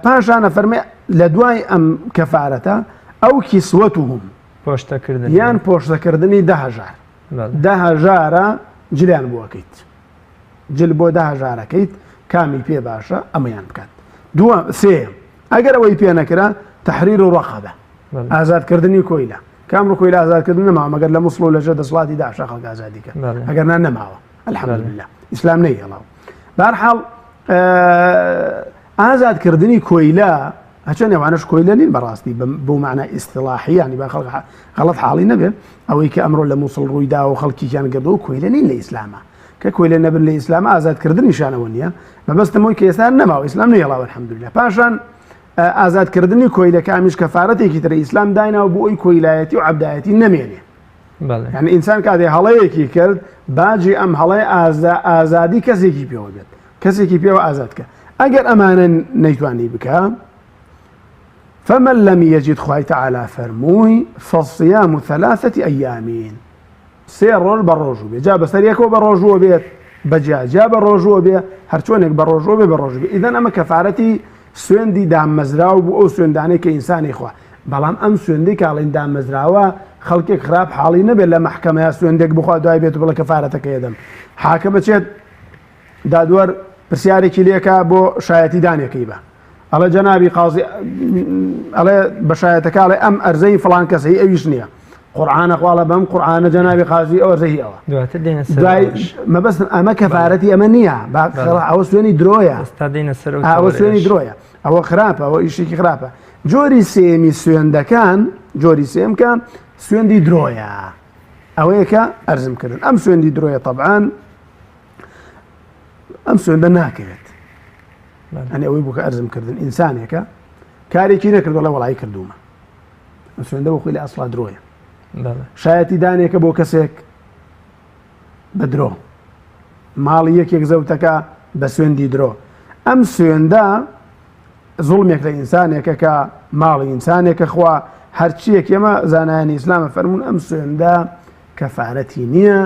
پاشانە فەرمی لە دوای ئەم کەفارەتە ئەو کیسوەتهم پۆشتەکردن یان پۆشتەکردنی دە هەژار دە هەژارە جلیان بۆکەیت جل بۆ دە هەژارەکەیت کامی پێ باشە ئەمەیان بکات دووە سێیەم ئەگەر ئەوەی پێ نەکرا تحریر و ڕەقەبە ئازادکردنی کۆیلە کام ڕۆ کۆیلە ئازادکردن نەماوە مەگەر لە موسڵ و لەژێر دەسەڵاتی داعشا خەڵک ئازادی کە ئەگەر نا نەماوە الحمدلله ئیسلام نەیهێڵاوە بەهەرحاڵ ئازادکردنی کۆیلە هەچەند ئەوانەش کۆیلە نین بەڕاستی بۆ معنی ئیستیلاحی ینی با خەڵک غەڵەت حاڵی نەبێ ئەوەی کە ئەمڕۆ لە مووسڵ ڕوویدا و خەڵکیان گردەوە کۆیلە نین لە ئیسلامە کە کۆیلە نەبن لە ئیسلام ئازادکردنیشانەوە نییە مەبەستم ئەوەی کە ئێستا نەماوە ئیسلام نەیەڵاوە الحمدلله پاشان ئازادکردنی کۆیلەکە ئەمیش کەفارەتێکی ترە ئیسلام دایناوە بۆ ئەوی کۆیلایەتی و عەبدایەتی نەمێنێ یعنی ئینسان کاتێ هەڵەیەکی کرد باجی ئەم هەڵەی ئازا ئازادی کەسێکی پێوە بێت کەسێکی پێوە ئازاد کە ئەگەر ئەمانە نەیتوانی بکە فمن لم يجد خوای تعالی فەرمووی فصيام ثلاثة أيام سێ ڕۆژ بە ڕۆژوو بێ جا بەسەر یەکەوە بە ڕۆژووە بێت بە جیا جیا بە ڕۆژووە بێ هەرچۆنێک بە ڕۆژووە بێ بە ڕۆژوو بێ ئیذەن ئەمە کەفارەتی سوێندی دامەزراو بوو ئەو سوێندانەی کە ئینسانی خوا بەڵام ئەم سوێندەی کاڵین دامەزراوە خەڵکێک خراپ حاڵی نەبێت لە مەحکەمەیە سوێندێک بخوا دوای بێت بڵێ کەفارەتەکەی دەم حاکم بچێت دادوەر پرسیارێکی لێکا بۆ شایەتی دانێکەی بە ئەڵێ جەنابی قازی ئەڵێ بە شایەتەکە ئەڵێ ئەم ئەرزەی فڵان کەس هی ئەویش نییە قورعانە خواڵە بەم قورعانە جەنابی قازی ئەو ئەرزە هی ئەوە دواتر دێنە سەر دوای ئەوەش. مەبەستم ئەمە کەفارەتی ئەمە نییە با بەڵێ. ئەوە سوێنی درۆیە ئێستا دێنە سەر ئەو ئەوە سوێنی تەوەرەیەش. درۆیە ئەوە خراپە ئەوە ئیشێکی خراپە جۆری سێمی سوێندەکان جۆری سێم کە سوێندی درۆیە ئەوەیە کە ئەرزم کردن ئەم سوێندی درۆیە تەبعەن ئەم سوێندە ناکەوێت ئەنی ئەوەی بوو کە ئەرزم کردن ئینسانێکە کارێکی نەکردو لە وەڵی کردومە ئەم سوێندە بۆ خۆی لە ئەسڵا درۆیە شایەتی دانێکە بۆ کەسێک بە درۆ ماڵی یەکێک زەوتەکە بە سوێندی درۆ ئەم سوێندە زوڵمێک لە ئینسانێکە کە ماڵی ئینسانێکە خوا هەرچیەک ئێمە زانایانی ئیسلامە فەرمونون ئەم سوێندە کەفارەتی نییە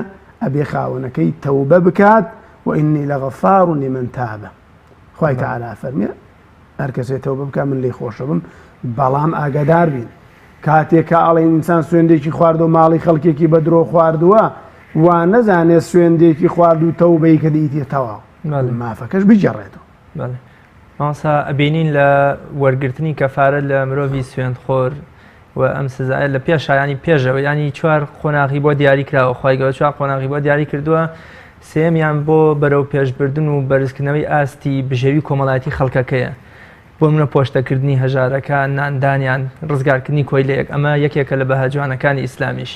ئەبێ خاوەنەکەی تەوبە بکات وإنی لغفار لمن تاب خوای تەعالا فەرمێ هەر کەسێ تەوبە بکات من لێی خۆشەبم بەڵام ئاگادار بین کاتێک کە ئەڵێن ئینسان سوێندێکی خواردو ماڵی خەڵکێکی بە درۆ خواردووە وا نەزانێ سوێندێکی خوارد و تەوبەی کرد ئیتر تەواو مافەکەش بگێڕێتەوە. بەڵێ مامۆستا ئەبینین لە وەرگرتنی کەفارەت لە مرۆڤی سوێندخۆر و ئەم سزایە لە پێشا ینی پێشەوە ینی چوار قۆناغی بۆ دیاری کراوە خی گەورە چوار قۆناغی بۆ دیاری کردووە سێمیان بۆ بەرەو پێشبردن و بەرزکردنەوەی ئاستی بژێوی کۆمەڵایەتی خەڵکەکەیە بۆ منە پۆشتەکردنی هەژارەکان ناندانیان ڕزگارکردنی کۆیلەیەک ئەمە یەکێکە لە بەها جوانەکانی ئیسلامیش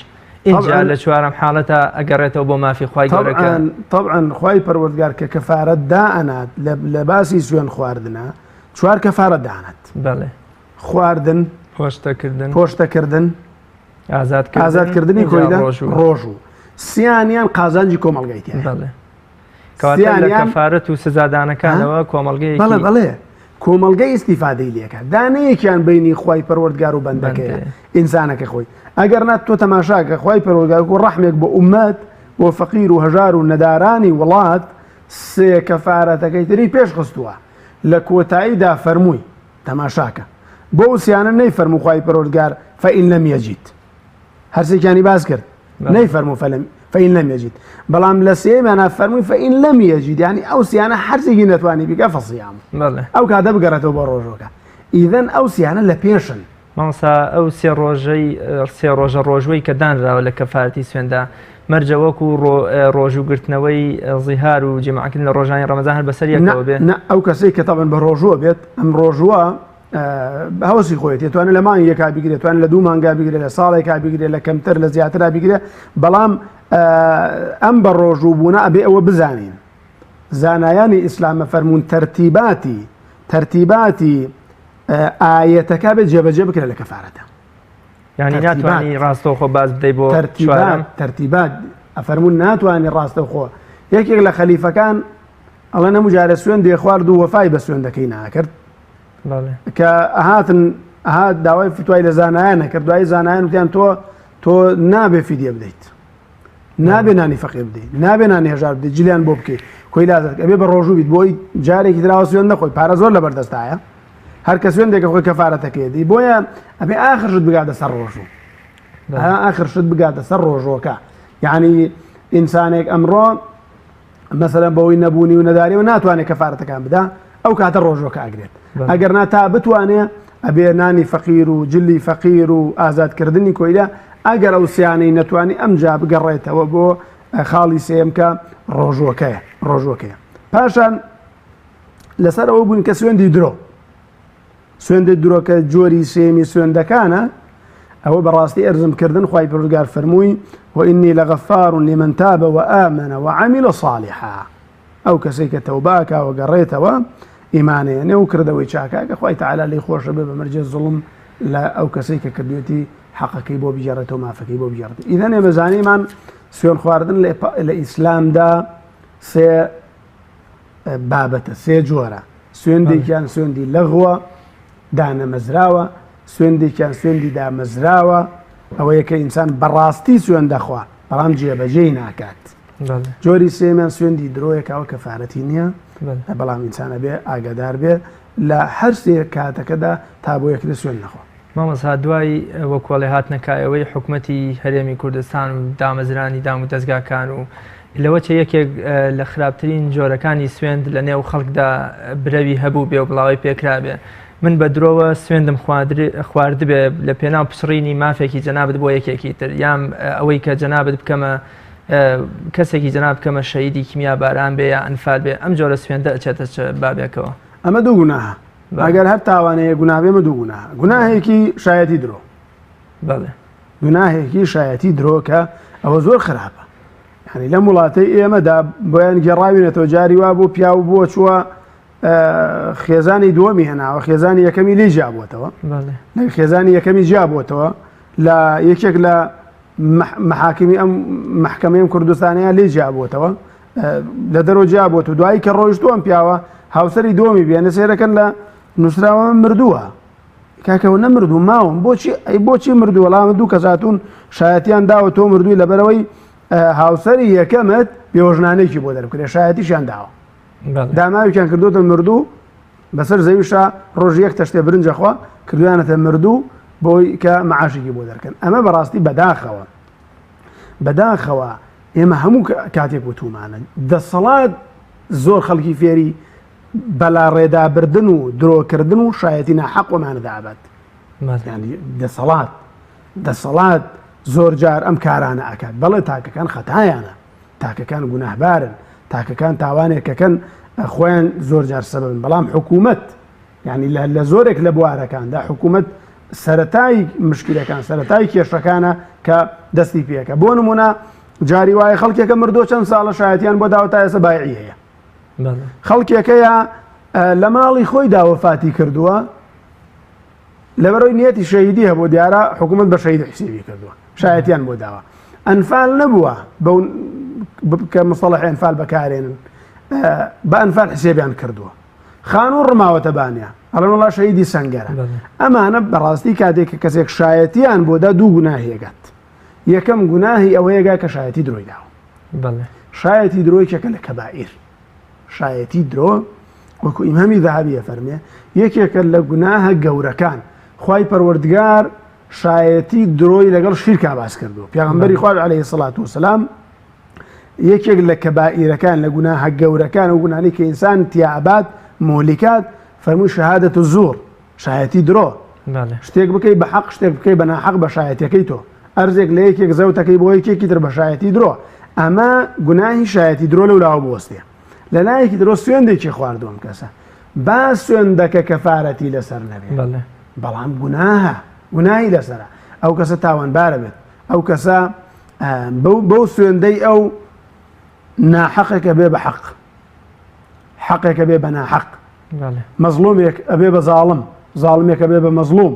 ئینجا لە چوارەم حاڵەتە ئەگەڕێتەوە بۆ مافی خوای گەورەکە طبعا خوای پەروەردگار کە کەفارەت دائەنات لە باسی سوێن خواردنە چوار کەفارەت دانات بەڵێ خواردن پۆشتەکردن پۆشتەکردن ئازادکردنی کۆیلە ڕۆژوو سیانیان قازانجی کۆمەڵگای تیایە بەڵێ کەواتە لە کەفارەت و سزادانەکانەوە کۆمەڵگەیەکی بەڵێ بەڵێ. کۆمەڵگە ئیستیفادەی لێکە دانەیەکیان بینی خوای پەروەردگار و بەندەکەیە ئینسانەکە خۆی ئەگەر نا تۆ تەماشاکە خوای پەروەردگار و ڕەحمێک بۆ ئومەت بۆ فەقیر و هەژار و نەدارانی وڵات سێ کەفارەتەکەی تری پێش خستووە لە کۆتاییدا فەرمووی تەماشاکە بۆ وسیانە نەی فەرموو خوای پەروەردگار فإن لم يجد هەرسێکیانی باس کرد نەی فەرموو فلم فإن لم يجد بەڵام لە سێیەمیانا فەرمووی فإن لم يجد یعنی ئەو سیانە هەرسێکی نەتوانی بیکە فصيام ئەو کاتە بگەڕێتەوە بۆ ڕۆژۆکە ئیذن ئەو سیانە لە پێشن. مامۆستا ئەو سێ ڕۆژەی سێ ڕۆژە ڕۆژوەی کە دانراوە لە کەفارەتی سوێندا مەرجە وەکو ڕۆژوو گرتنەوەی زیهار و جیماعکردن لە ڕۆژانی ڕەمەزان هەر بەسەر یەکەوە بێ؟ نا ئەو کەسەی کە تەبەن بە ڕۆژووە بێت ئەم ڕۆژووە هەوەسی خۆیەتی توانێت لە مانگ یەکا بگرێت توانێت لە دوو مانگا بگرێت لە ساڵێکا بگرێت لە کەمتر لە زیاترا بگرێت بەڵام ئەم بە ڕۆژوو بوونە ئەبێ ئەوە بزانین زانایانی ئیسلامە فەرمونون تەرتیباتی تەرتیباتی ئایەتەکە بێت جێبەجێ بکرێت لە کەفارەتە یعنی ناتوانانی ڕاستەوخۆ باز بدەی بۆ تەرتیبات تەرتیبات ئەفەرمونون ناتوانانی ڕاستەوخۆ یەکێک لە خەلیفەکان ئەڵێن هەموو جارێ سوێندێ خوارد و وەفای بە سوێندەکەی ناکرد کە هاتن هات داوای فتوای لە زانایان نەکرد دوای زانایان وتیان تۆ تۆ نابێ فیدیە بدەیت نابێ نانی فەقیر بدەیت نابێ نانی هەژار بدەیت جلیان بۆ بکەیت کۆی لازت ئەبێ بە ڕۆژوو بیت بۆی جارێکی دراوە سوێن نەخۆی پارە زۆر لە بەردەستایە هەر کە سوێندێکە خۆی کەفارەتەکەیەتی بۆیە ئەبێ ئاخر شت بگاتە سەر ڕۆژوو ئاخر شت بگاتە سەر ڕۆژۆکە یعنی ئینسانێک ئەمڕۆ مەسەلەن بەوەی نەبوونی و نەداری و ناتوانێت کەفارەتەکان بدا ئەو کاتە ڕۆژۆکە ئەگرێت ئەگەر نا تا بتوانێ ئەبێ نانی فەقیر و جلی فەقیر و ئازادکردنی کۆیلە ئەگەر ئەو سیانەی نەتوانی ئەمجا بگەڕێتەوە بۆ خاڵی سێم کە ڕۆژوەکەیە ڕۆژوەکەیە پاشان لەسەر ئەوە بوون کە سوێندی درۆ سوێندی درۆ کە جۆری سێمی سوێندەکانە ئەوە بەڕاستی ئەرزم کردن خوای پەروەردگار فەرمووی وإني لغفار لمن تاب وآمن وعمل صالحا ئەو کەسێک کە تەوباکا و گەڕێتەوە ئیمانێنێ و کردەوەی چاکە کە خوای تەعالا لێی خۆشە بێ بە مەرجێ زوڵم لە ئەو کەسێک کە کردوێتی حەقەکەی بۆ بگێڕێتەوە مافەکەی بۆ بگێڕێت ئیذەن ئێمە زانیمان سوێن خواردن لە ئیسلامدا سێ بابەتە سێ جۆرە سوێندێکیان سوێندی لەغوە دانەمەزراوە سوێندێکیان سوێندی دامەزراوە ئەوەیە کە ئینسان بەڕاستی سوێن دەخوا بەڵام جێبەجێی ناکات جۆری سێمیان سوێندی درۆیەکەوە کەفارەتی نییە بەڵام ئینسانە بێ ئاگادار بێ لە هەر سێ کاتەکەدا تا بۆ یەکرێ سوێن نەخۆ. مامۆستا دوای وەکۆڵێ هاتنە کایەوەی حکومەتی هەرێمی کوردستان و دامەزرانی دام و دەزگاکان و لەوە چە یەکێک لە خراپترین جۆرەکانی سوێند لە نێو خەڵکدا برەوی هەبوو بێ و بڵاوی پێکرابێ من بە درۆوە سوێندم خواردبێ لە پێناو پچڕینی مافێکی جەنابت بۆ یەکێکی تر یان ئەوەی کە جەنابت بکەمە کەسێکی جەناب بکەمە شەیدی کیمیا باران بێ یا ئەنفال بێ ئەم جۆرە سوێندە ئەچێتە چ بابێکەوە؟ ئەمە دوو گوناهە ئەگەر هەر تاوانەیە گوناه بێ ئەمە دوو گوناهە گوناهێکی شایەتی درۆ بەڵێ گوناهێکی شایەتی درۆ کە ئەوە زۆر خراپە یعنی لەم وڵاتەی ئێمەدا بۆیان گێڕاوینەتەوە جاری وا بۆ پیاو بووە چووە خێزانی دووەمی هێناوە خێزانی یەکەمی لێ جیابووەتەوە خێزانی یەکەمی جیابووەتەوە لە یەکێک لە محاکمی ئەم محکمەی ئەم کوردستانەیە لێ جیابووەتەوە لە دەرەوە جیابووەتەوە دوایی کە ڕۆیشتووە ئەم پیاوە هاوسەری دووەمی بێنە سێرەکەن لە نووسراوە مردووە کاکەەوە نەمردوو ماوم بۆچی ئەی بۆچی مردوو وەڵام دوو کەساتون شایەتیان داوە تۆ مردووی لەبەرەوەی هاوسەری یەکەمت بێوەژنانێکی بۆ دەربکرێ شایەتیشیان داوە داماوێکیان کردوتە مردوو بەسەر زەویشا ڕۆژی یەک تەشتێ برنج ئەخوا کردویانەتە مردوو بۆی کە معاشێکی بۆ دەرکەن ئەمە بەڕاستی بەداخەوە بەداخەوە ئێمە هەموو کاتێک وتومانە دەسەڵات زۆر خەڵکی فێری بەلاڕێدابردن و درۆکردن و شایەتی ناحەق ومانە دابات دەسەڵات دەسەڵات زۆر جار ئەم کارانە ئەکات بەڵێ تاکەکان خەتایانە تاکەکان گوناهبارن تاکەکان تاوانێکەکەن خۆیان زۆر جار سەبەبن بەڵام حکوومەت یعنی لە زۆرێک لە بوارەکاندا حکوومەت سەتای مشکلەکان سەتای کێشەکانە کە دەستی پێەکە بۆ نمونە جاری وایە خەڵکێکە مردۆ چەند ساڵە شایەتیان بۆ داوە تا ئێستا بایعی هەیە خەڵکێکەیە لە ماڵی خۆی داوەفاتی کردووە لەبەرەوەی نیەتی شەهیدی هەبوو دیارە حکوومەت بە شەهید حسێبی کردووە شایەتیان بۆ داوە ئەنفال نەبووە بەو کە مستەڵەحی ئەنفال بەکارێنن بە ئەنفال حسێبیان کردووە. خانوو ڕماوەتە بانیا ئەڵێن وڵا شەهیدی سەنگەرە. ئەمانە بەڕاستی کاتێک کە کەسێک شایەتیان بۆدا دوو گوناهیەگات. یەکەم گوناهی ئەوەیەگا کە شایەتی درۆی داوە. شایەتی درۆ یەکێکە لە کەبائیر. شایەتی درۆ وەکو ئیمامی ذەهەبی ئەفەرمێ یەکێکە لە گوناهە گەورەکان. خوای پەروەردگار شایەتی درۆی لەگەڵ شیرکا باس کردووە. پێغەمبەری خوا عەلەیهی سڵات وسلام یەکێک لە کەبائیرەکان لە گوناهە گەورەکان و گوناهانی کە ئینسان تیا ئەبات مهلیکات فەرمووی شەهادەت زور شایەتی درۆ شتێک بکەی بە حەق شتێک بکەی بە ناحەق بە شایەتەکەی تۆ ئەرزێک لە یەکێک زەوتەکەی بۆ یەکێکی تر بە شایەتی درۆ ئەمە گوناهی شایەتی درۆ لەو لاوە بوەستێ لە لایەکی درۆ سوێندێکی خواردووە ئەم کەسە با سوێندەکە کەفارەتی لەسەر نەبێ بەڵام گوناهە گوناهی لەسەرە ئەو کەسە تاوانبارە بێت ئەو کەسە بەو سوێندەی ئەو ناحەقێکە بێ بە حەق حەقێکە بێ بە ناحەق مەزڵومێک ئەبێ بە زاڵم زاڵمێکە بێ بە مەزڵوم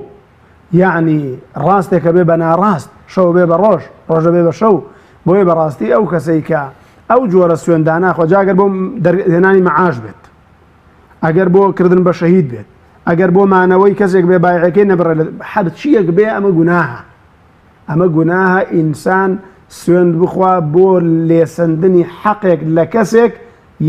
یعنی ڕاستێکە بێ بە ناڕاست شەو بێ بە ڕۆژ ڕۆژە بێ بە شەو بۆیە بەڕاستی ئەو کەسەی کە ئەو جۆرە سوێندانە خۆ جاگەر بۆ دەرهێنانی مەعاش بێت ئەگەر بۆ کردن بە شەهید بێت ئەگەر بۆ مانەوەی کەسێک بێ بایعەکەی نەبڕێ هەرچیەک بێ ئەمە گوناهە ئەمە گوناهە ئینسان سوێند بخوا بۆ لێسەندنی حەقێک لە کەسێک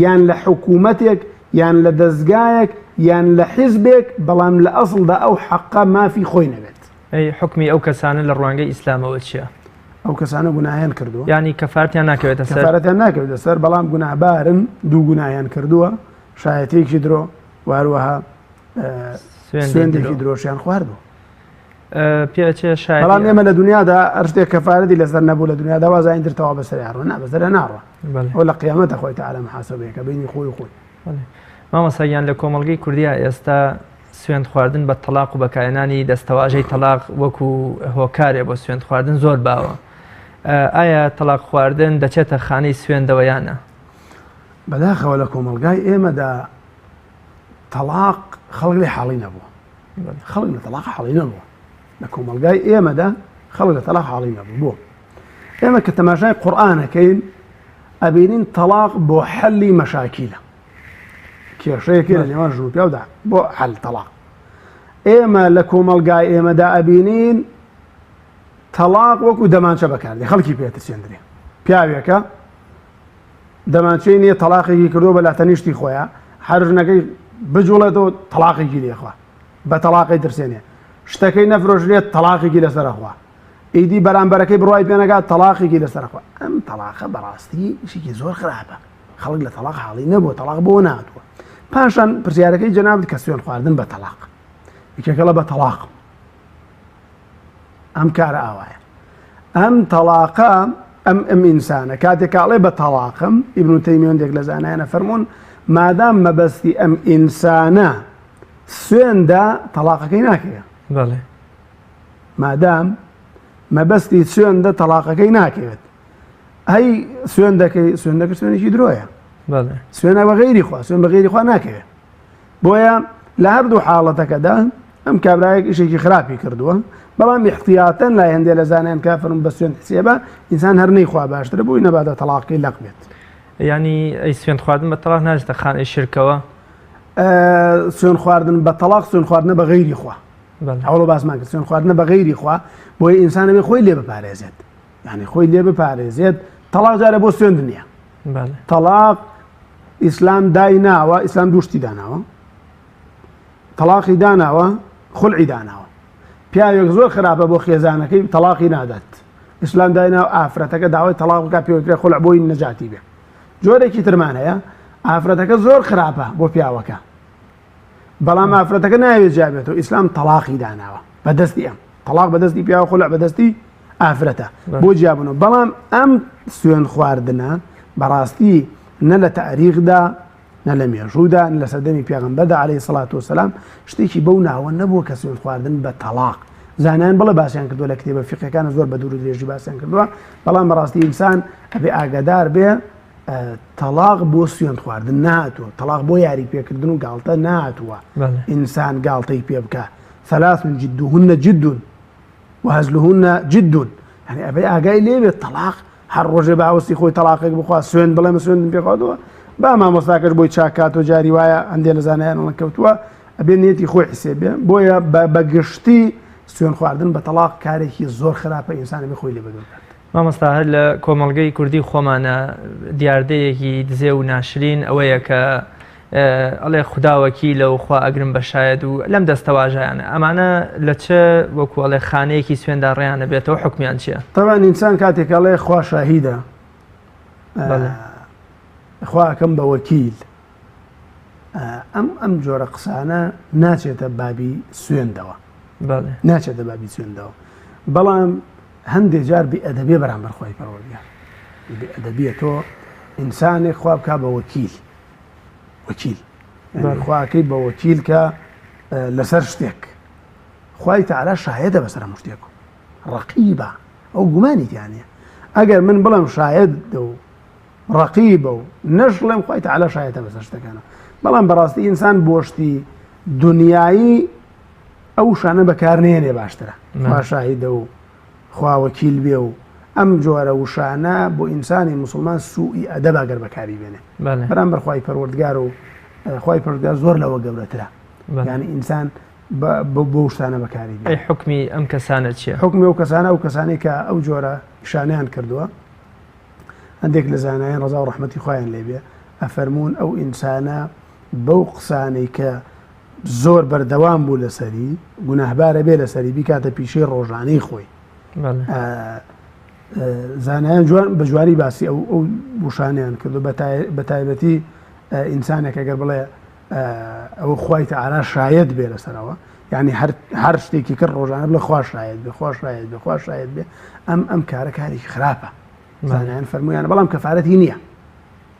یان لە حکوومەتێک یان لە دەزگایەک یان لە حیزبێک بەڵام لە ئەسڵدا ئەو حەقە مافی خۆی نەبێت. ئەی حوکمی ئەو کەسانە لە ڕوانگەی ئیسلامەوە چیە؟ ئەو کەسانە گوناهیان کردووە. یانی کەفارەتیان ناکەوێتە سەر؟ کەفارەتیان ناکەوێتە سەر بەڵام گوناهبارن، دوو گوناهیان کردووە، شایەتیەکی درۆ و هەروەها سوێندێکی درۆشیان خواردووە. پێچێ شایەتی بەڵام ئێمە لە دنیادا هەر شتێک کەفارەتی لەسەر نەبوو لە دنیادا وازانین تر تەوا بەسەر ڕۆ نا بەسەر ناڕۆ ئەو لە قیامەتە خۆی تەعالا محاسبەیەکە بینی خۆی خۆی. مامۆستا گیان لە کۆمەڵگەی کوردیا ئێستا سوێند خواردن بە تەلاق و بەکارهێنانی دەستەواژەی تەلاق وەکو هۆکارێ بۆ سوێند خواردن زۆر باوە ئایا تەلاق خواردن دەچێتە خانەی سوێندەوە یان نا؟ بەداخەوە لە کۆمەڵگای ئێمەدا تەلاق خەڵک لێ حاڵی نەبووە خەڵک لە تەلاق حاڵی نەبووە لە کۆمەڵگای ئێمەدا خەڵک لە تەلاق حاڵی نەبوو بۆ ئێمە کە تەماشای قورئانەکەین ئەبینین تەلاق بۆ حەلی مەشاکیلە کێشەیەکی لە نێوان ژن و پیاودا بۆ حەل تەلاق ئێمە لە کۆمەڵگای ئێمەدا ئەبینین تەلاق وەکو دەمانچە بەکاردێ خەڵکی پێترسێندرێ پیاوێکە دەمانچەی نییە تەلاقێکی کردو بە لاتەنیشتی خۆیان هەر ژنەکەی بجوڵێتەوە تەلاقێکی لێخوا بە تەلاقی ترسێنێ شتەکەی نەفرۆشرێت تەلاقێکی لەسەرخوا ئیدی بەرامبەرەکەی بڕوای پێ نەکات تەڵاقێکی لەسەر خوا ئەم تەڵاقە بەڕاستی ئیشێکی زۆر خراپە خەڵک لە تەڵاق حاڵی نەبووە تەڵاق بۆ ناتوە پاشان پرسیارەکەی جەنابت کە سوێن خواردن بە تەڵاق یەکێکەڵە بە تەڵاق ئەم کارە ئاوایە ئەم تەڵاقە ئەم ئەم ئینسانە کاتێک کاڵێ بە تەڵاقم ئیبن تەیمیەندێک لە زانایانە فەرمونون مادام مەبەستی ئەم ئینسانە سوێندە تەڵاقەکەی ناکەیە بەڵێ مادام مەبەستی سوێندە تەڵاقەکەی ناکەوێت ئەی سوێندەکەی سوێندەکە سوێنێکی درۆیە سوێنە بە غەیری خوا سوێن بە غەیری خوا ناکەوێت بۆیە لە هەردوو حاڵەتەکەدا ئەم کابراایەک ئیشێکی خراپی کردووە بەڵام احتیاتەن لای هەندێک لە زانایان کافرم بە سوێن حسێبە ئینسان هەر نەیخوا باشترە بۆی نەبادە تەڵاقی لەق بێت. ینی ئەی سوێن خواردن بە تەڵاق ناچێتە خانەی شرکەوە؟ سوێن خواردن بە تەڵاق سوێن خواردنە بە غەیری خوا ئەوڵ باسمان کرد سوێن خواردنە بە غەیری خوا بۆیە ئینسان ئەبێ خۆی لێ بپارێزێت یعنی خۆی لێ بپارێزێت تەڵاق جارە بۆ سوێند نییە تەڵاق ئیسلام دایناوە ئیسلام دوشتی داناوە تەڵاقی داناوە خولعی داناوە پیاوێک زۆر خراپە بۆ خێزانەکەی تەڵاقی نادات ئیسلام داینا ئافرەتەکە داوای تەڵاق بکات پێوترێ خولع بۆی نەجاتی بێ جۆرێکی ترمان هەیە ئافرەتەکە زۆر خراپە بۆ پیاوەکە بەڵام ئافرەتەکە ناوێت جیابێتەوە ئیسلام تەلاقی داناوە بەدەستی ئەم تەلاق بەدەستی پیاوە خولع بەدەستی ئافرەتە بۆ جیابوونەوە بەڵام ئەم سوێن خواردنە بەڕاستی نە لە تاریخدا نە لە مێژوودا نە لە سەردەمی پێغەمبەردا عەلەیهی سەڵات وسەلام شتێکی بەو ناوە نەبووە کە سوێن خواردن بە تەلاق زانایان بڵێ باسیان کردووە لە کتێبە فیقەکانە زۆر بە دوور و درێژی باسیان کردووە بەڵام بەڕاستی ئینسان ئەبێ ئاگادار بێ تەڵاق بۆ سوێند خواردن نەهاتووە، تەڵاق بۆ یاری پێکردن و گاڵتە نەهاتووە، ئینسان گاڵتەی پێ بکا، ثلاث جدهن جد وهزلهن جد، یانی ئەبێ ئاگای لێ بێت تەڵاق هەر ڕۆژێ بە هەوەسی خۆی تەڵاقێک بخوا سوێند بڵێ من سوێندم پێ خواردووە. با مامۆستاکەش بۆی چاکاتۆ جاری وایە هەندێ لە زانایان ئەڵێن کەوتووە ئەبێ نیەتی خۆی حسێب بێ بۆیە بە گشتی سوێن خواردن بە تەڵاق کارێکی زۆر خراپە ئینسان ئەبێ خۆی لێ بەدوور بکات. مامۆستا هەر لە کۆمەڵگەی کوردی خۆمانە دیاردەیەکی دزێ و ناشرین ئەوەیە کە ئەڵێ خودا وەکیلە و خوا ئەگرم بە شایەد و لەم دەستەواژانە ئەمانە لە چ وەکو ئەڵێ خانەیەکی سوێندا ڕێیانە بێتەوە حکمیان چییە؟ تەبعەن ئینسان کاتێک ئەڵێ خوا شاهیدە خوا ئەکەم بە وەکیل ئەم ئەم جۆرە قسانە ناچێتە بابی سوێندەوە ناچێتە بابی سوێندەوە بەڵام هەندێ جار بێ ئەدەبیە بەرامبەر خوای پەروەردگار بێ ئەدەبیە تۆ ئینسانێک خوا بکا بە وەکیل وەکیل خواکەی بە وەکیل کە لەسەر شتێک خوای تەعالا شاهێدە بەسەر هەموو شتێک ڕەقیبە ئەو گومانی تیا نییە ئەگەر من بڵێم شاهێد و ڕەقیبە و نەشڵێم خوای تەعالا شاهێدە بەسەر شتەکانە بەڵام بەڕاستی ئینسان بۆ شتی دنیایی ئەو شانە بەکار نێنێ باشترە خوا شاهیدە و خوا وەکیل بێ و ئەم جۆرە وشانە بۆ ئینسانی مسلمان سوئی ئەدەب ئەگەر بەکاری بێنێ بەرامبەر خوای پەروەردگار و خوای پەروەردگار زۆر لەوە گەورەترە یعنی ئینسان بۆ شتانە بەکاری بێ ئەی حوکمی ئەم کەسانە چییە؟ حوکمی ئەو کەسانە ئەو کەسانەی کە ئەو جۆرە ئیشانەیان کردووە هەندێک لە زانایان ڕەزا و ڕەحمەتی خوایان لێبێ ئەفەرموون ئەو ئینسانە بەو قسانەی کە زۆر بەردەوام بوو لەسەری گوناهبارە بێ لەسەری بیکاتە پیشەی ڕۆژانەی خۆی زانایان جوان بە جوانی باسی ئەو ئەو وشانیان کردو بە تایبەتی ئینسانێک ئەگەر بڵێ ئەوە خوای تەعالا شایەت بێ لەسەرەوە یعنی هەر هەر شتێکی کرد ڕۆژانە بڵێ خوا شایەت بێ خوا شایەت بێ خوا شایەت بێ ئەم ئەم کارە کارێکی خراپە زانایان فەرموویانە بەڵام کەفارەتی نییە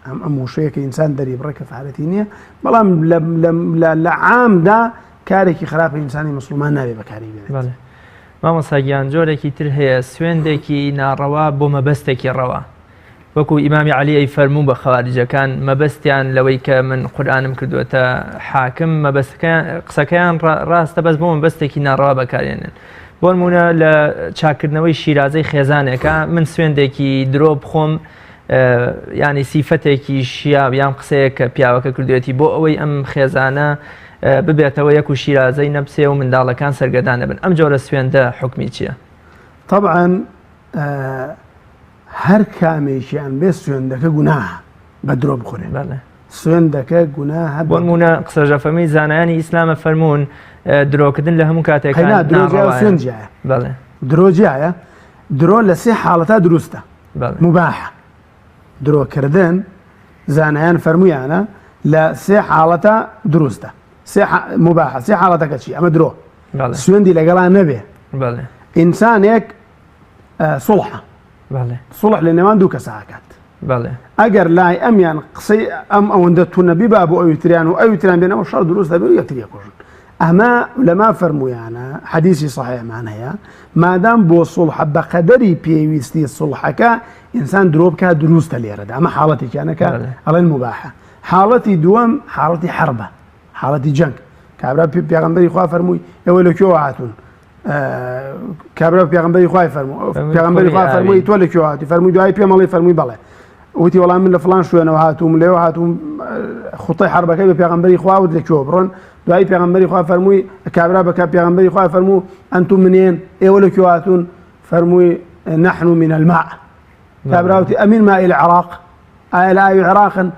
ئەم ئەم وشەیە کە ئینسان دەری بڕێ کەفارەتی نییە بەڵام لە عامدا کارێکی خراپە ئینسانی مسلمان نابێ بەکاری بێنێت مامۆستا گیان جۆرێکی تر هەیە سوێندێکی ناڕەوا بۆ مەبەستێکی ڕەوا وەکو ئیمامی عەلی ئەی فەرموو بە خەواریجەکان مەبەستیان لەوەی کە من قورئانم کردووەتە حاکم مەبەستەکەیان قسەکەیان ڕاستە بەس بۆ مەبەستێکی ناڕەوا بەکارێنن بۆ نمونە لە چاکردنەوەی شیرازەی خێزانێکە من سوێندێکی درۆ بخۆم ینی سیفەتێکی شیاو یان قسەیە کە پیاوەکە کردوێتی بۆ ئەوەی ئەم خێزانە ببێتەوە یەک و شیرازەی نەپسێ و منداڵەکان سەرگەدان نەبن ئەم جۆرە سوێندە حکمی چییە؟ طبعا هەر کامێکیان بێ سوێندەکە گوناهە بە درۆ بخورێ بەڵێ سوێندەکە گوناهە بۆ نمونە قسەژە فەرمی زانایانی ئیسلامە فەرموون درۆکردن لە هەموو کاتێک قەینا درۆ جیایە و سوێند جیایە بەڵێ درۆ جیایە درۆ لە سێ حاڵەتا دروستە بەڵێ مباحە درۆکردن زانایان فەرموویانە لە سێ حاڵەتە دروستە سێ مباحە سێ حاڵەتەکە چی ئەمە درۆ بەڵێ سوێندی لەگەڵا نەبێ بەڵێ ئینسانێک سوڵحە سوڵح لە نێوان دوو کەسا ئەکات ئەگەر لای ئەمیان قسەی ئەم ئەوەندە تونە بیبا بۆ ئەوی تریان و ئەوی تریان بێنەوە شەڕ دروست دەبێ و یەکتری ئەکوژن ئەمە لەما فەرموویانە حەدیسی سەحیحمان هەیە مادام بۆ سوڵحە بەقەدەری پێویستی سوڵحەکە ئینسان درۆ بکات دروستە لێرەدا ئەمە حاڵەتێکیانەکە ئەڵێن مباحە حاڵەتی دووەم حاڵەتی حربە حاڵەتی جەنگ کابرا پێغەمبەری خوا فەرمووی ئێوە لە کوێوە هاتوون کابرا پێغمبەری خوای فەرموو پێغمبەری خوا فەرمووی تۆ لە کوێ هاتی فەرمووی دوای پێم ئەڵێ فەرمووی بەڵێ وتی وەڵام من لە فلان شوێنەوە هاتووم لێوە هاتووم خوتەی حربەکەی بە پێغمبەری خوا وت لە کوێ بڕۆن دوای پێغمبەری خوا فەرمووی کابرا بە پێغمبەری خوا فەرموو ئەنتم منێن ئێوە لە کوێ هاتوون فەرمووی نحن من الماء کابرا وتی ئەمین ماء العراق ئایا لە ئاوی عێراقن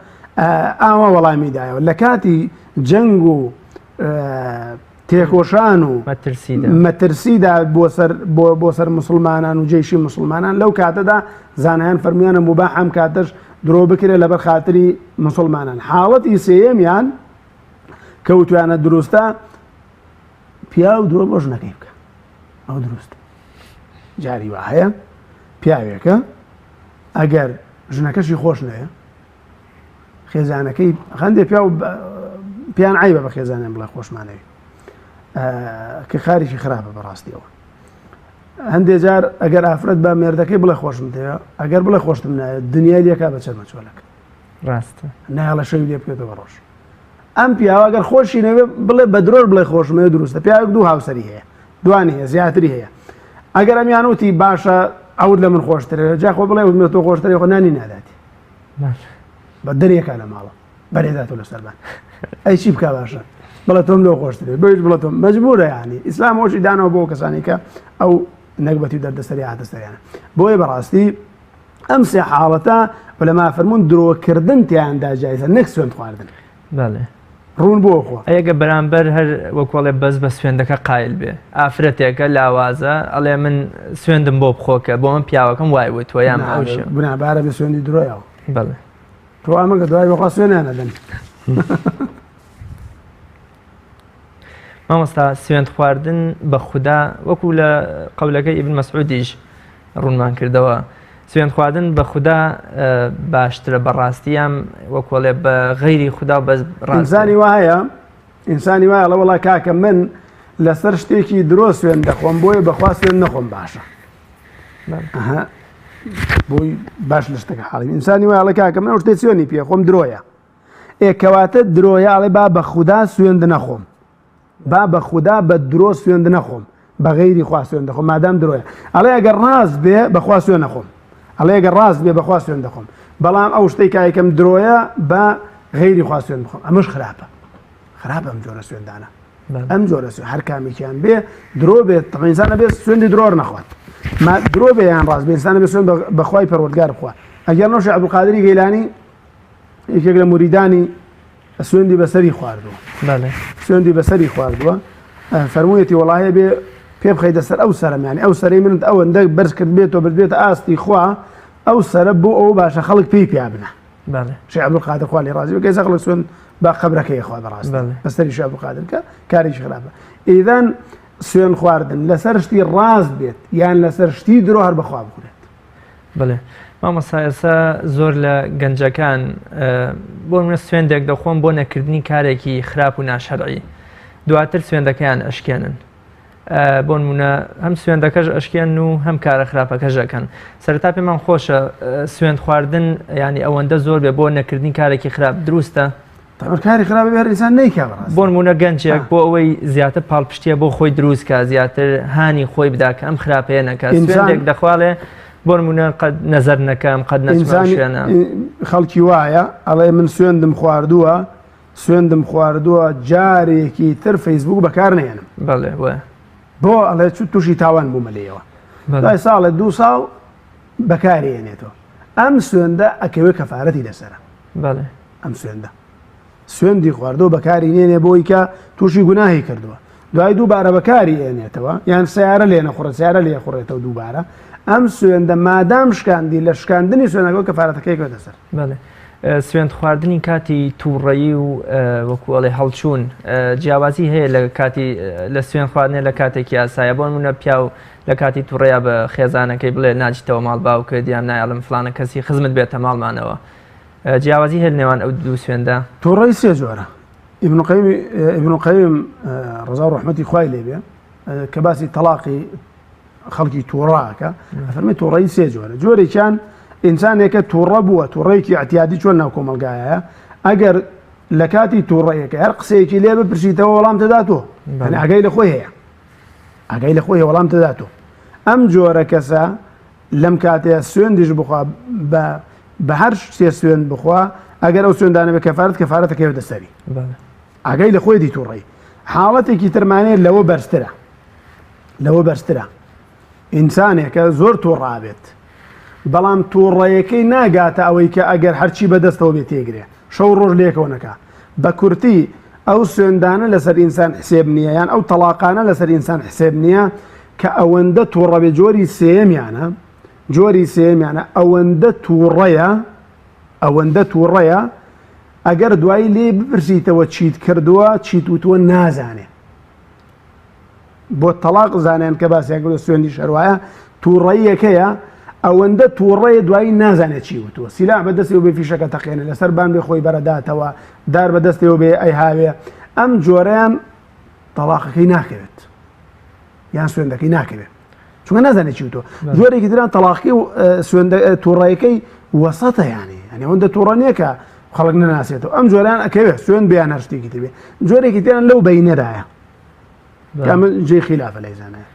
ئاوا وەڵامی دایەوە لە کاتی جەنگ و تێکۆشان و مەترسیدا بۆ سەر مسلمانان و جێشی مسلمانان لەو کاتەدا زانایان فەرمیانە مباح ئەم کاتەش درۆ بکرێت لەبەر خاتری مسلمانان حاڵەتی سێیەمیان کەوتویانە دروستە پیاو درۆ بۆ ژنەکەی بکە ئەو دروستە جاری وا هەیە پیاوێکە ئەگەر ژنەکەشی خۆش نەیە خێزانەکەی هەندێک پیاو پیان عیبە بە خێزانیان بڵێ خۆشمانەوێ کە کارێکی خراپە بەڕاستیەوە هەندێ جار ئەگەر ئافرەت بە مێردەکەی بڵێ خۆشم دەوێ ئەگەر بڵێ خۆشتم ناوێت دنیای لێکا بە چەرمە چۆلەکە ڕاستە نایڵە شەوی لێ بکەێتەوە ڕۆژ ئەم پیاوە گەر خۆشی نەوێ بڵێ بە درۆش بڵێ خۆشمەوێ دروستە پیاوێک دوو هاوسەری هەیە دوانی هەیە زیاتری هەیە ئەگەر ئەمیان وتی باشە ئەوت لە من خۆشترە جا خۆ بڵێ وتمە تۆ خۆشترە خۆ نانی ناداتی باشە. بە دەرێکا لە ماڵە بەرێداتەوە لە سەربان ئەی چی بکە باشە بڵێ تۆم لەو خۆشترێ بۆیش بڵێ تۆم مەجبورە ینی ئیسلام خۆشی دانەوە بۆ کەسانی کە ئەو نەگبەتی و دەردەسەری هاتە سەریانە بۆیە بەڕاستی ئەم سێ حاڵەتە علەما فەرموون درۆکردن تیاندا جایزە نەک سوێند خواردن بەڵێ ڕوون بۆ خۆ ئەگە بەرامبەر هەر وەکۆڵێ بەس بە سوێندەکە قایل بێ ئافرەتێکە لاوازە ئەڵێ من سوێندم بۆ بخۆکە بۆ من پیاوەکەم وای وتوە یان ئەو شێ گوناهبارە بە سوێندی درۆیەوە بەڵێ تۆ ئەمەگە دوای بەخوا سوێنیان ئەدەن. مامۆستا سوێند خواردن بە خودا وەکو لە قەولەکەی ئیبن مەسعودیش ڕوونمان کردەوە سوێند خواردن بە خودا باشترە بەڕاستیام وەکۆڵێ بە غەیری خودا بەس ئینسانی وایە ئینسانی وایە ئەڵێ وەڵا کاکە من لەسەر شتێکی درۆ سوێن دەخۆم بۆیە بەخوا سوێن نەخۆم باشە بۆی باش لە شتەکە حاڵی ئینسانی وایە ئەڵێ کاکە من ئەو شتێ سوێنی پێ خۆم درۆیە ئێ کەواتە درۆیە ئەڵێ با بە خودا سوێند نەخۆم با بە خودا بە درۆ سوێند نەخۆم بە غەیری خوا سوێند دەخۆم مادام درۆیە ئەڵێ ئەگەر ڕاست بێ بەخوا سوێن نەخۆم ئەڵێ ئەگەر ڕاست بێ بەخوا سوێند دەخۆم بەڵام ئەو شتەی کایکەم درۆیە بە غەیری خوا سوێند بخۆم ئەمەش خراپە خراپە ئەم جۆرە سوێندانە ئەم جۆرە سوێ هەر کامێکیان بێ درۆ بێت تەبعەن ئینسان ئەبێ سوێندی درۆر نەخوات ما درۆ بێ یان ڕاست بێ ئینسان ئەبێ سوێند بە خوای پەروەردگار بخوا ئەگەر نەوشی عەبدولقادری گەیلانی یەکێک لە موریدانی سوێندی بەسەری خواردووە سوێندی بەسەری خواردووە فەرموویەتی وەڵاهێ بێ پێ بخەیتە سەر ئەو سەرم یانی ئەو سەرەی منت ئەوەندە بەرز کرد بێت تۆ بردبێتە ئاستی خوا ئەو سەرە بۆ ئەو باشە خەڵک پێی پیا بنە شێخ عەبدولقادر خوا لێ ڕازی بێ کە ئێستا خەڵک سوێند بە قەبرەکەی خوا بەڕاست بەسەری شێخ عەبدولقادر کە کارێکی خراپە ئیدەن سوێن خواردن لەسەر شتی ڕاست بێت یان لەسەر شتی درۆ هەر بەخوا بخورێت بڵێ مامۆستا ئێستا زۆر لە گەنجەکان بۆ منە سوێندێک دەخۆم بۆ نەکردنی کارێکی خراپ و ناشەرعی دواتر سوێندەکەیان ئەشکێنن بۆ نمونە هەم سوێندەکەش ئەشکێن و هەم کارە خراپەکەش ئەکەن سەرەتا پێمان خۆشە سوێند خواردن ینی ئەوەندە زۆر بێ بۆ نەکردنی کارێکی خراپ دروستە تەبعەن کاری خراپ بێ هەر ئینسان نەیکا بەڕاستی بۆ نمونە گەنجێک بۆ ئەوەی زیاتر پاڵپشتیە بۆ خۆی دروست کا زیاتر هانی خۆی بدا کە ئەم خراپەیە نەکا سوێندێک دەخواڵێ بۆ نمونە قەت نەزەر نەکەم قەت نەچمە شوێنە خەڵکی وایە ئەڵێ من سوێندم خواردووە سوێندم خواردووە جارێکی تر فەیسبوک بەکار نێنم بەڵێ وە بۆ ئەڵێ چوو تووشی تاوان بوومە لێیەوە دوای ساڵێ دوو ساڵ بەکارێنێتەوە ئەم سوێندە ئەکەوێ کەفارەتی لەسەرە بەڵێ ئەم سوێندە سوێندی خواردەوە بەکاری نێنێ بۆی کە تووشی گوناهی کردووە دوای دووبارە بەکاری ئێنێتەوە یان سیارە لێ نەخوڕە سیارە لێ خوڕێتەوە دووبارە ئەم سوێندە مادام شکاندی لە شکاندنی سوێنەکە کەفارەتەکەی کەوێتە سەر بەڵێ سوێند خواردنی کاتی تووڕەیی و وەکو ئەڵێ هەڵچوون جیاوازی هەیە لە کاتی لە سوێن خواردنێ لە کاتێکی ئاسایە بۆ نمونە پیاو لە کاتی تووڕەیە بە خێزانەکەی بڵێ ناچیتەوە ماڵ باوکت یان نایەڵم فلانە کەسی خزمت بێتە ماڵمانەوە جیاوازی هەیە نێوان ئەو دوو سوێندە؟ تووڕەی سێ جۆرە ابن قیم ابن قیم ڕەزا و ڕەحمەتی خوای لێ بێ کە باسی تەلاقی خەڵکی تووڕاکە فەرمی تووڕەی سێ جۆرە جۆرێکیان ئینسانێکە تووڕە بووە تووڕەیەکی اعتیادی چۆن ناو کۆمەڵگایە ئەگەر لە کاتی تووڕەیەکە هەر قسەیەکی لێ بپرسیتەوە وەڵام دەداتەوە یعنی ئاگای لە خۆی هەیە ئاگای لە خۆی وەڵام دەداتەوە ئەم جۆرە کەسە لەم کاتەیە سوێندیش بخوا بە بە هەر شتێ سوێند بخوا ئەگەر ئەو سوێندانە بە کەفارەت کەفارەتەکەوێتە سەری ئاگای لە خۆی دی تووڕەی حاڵەتێکی ترمانەیە لەوە بەرزترە لەوە بەرزترە ئینسانێکە زۆر تووڕابێت بەڵام تووڕەیەکەی ناگاتە ئەوەی کە ئەگەر هەرچی بەدەستەوە بێت تێگرێ شەو ڕۆژ لێکەوە نەکا بە کورتی ئەو سوێندانە لەسەر ئینسان حسێب نییە یان ئەو تەلاقانە لەسەر ئینسان حسێب نییە کە ئەوەندە تووڕەبێ جۆری سێمیانە جۆری سێمیانە ئەوەندە تووڕەیە ئەوەندە تووڕەیە ئەگەر دوایی لێ بپرسیتەوە چیت کردووە چیت وتووە نازانێ بۆ تەڵاق زانیان کە باسیان کردو سوێندیش هەروایە تووڕەیەکەیە ئەوەندە تووڕەیە دوایی نازانێت چی وتووە سیلاح بە دەستەوە بێ فیشەکە تەقێنە لەسەر بان بێ خۆی بەرەداتەوە دار بە دەستەوە بێ ئەی هاوێ ئەم جۆرەیان تەڵاقەکەی ناکەوێت یان سوێندەکەی ناکەوێت چونکە نازانێت چی وتووە جۆرێکی دران تەڵاقی و سوێندە تووڕەیەکەی وەسەتە یانی یعنی ئەوەندە تووڕە نییە کە خەڵک نەناسێتەوە ئەم جۆران ئەکەوێت سوێن بیان هەر شتێکی تر بێ جۆرێکی تریان لەو بەینەدایە کە ئەمە جێی خیلافە لای زانایان.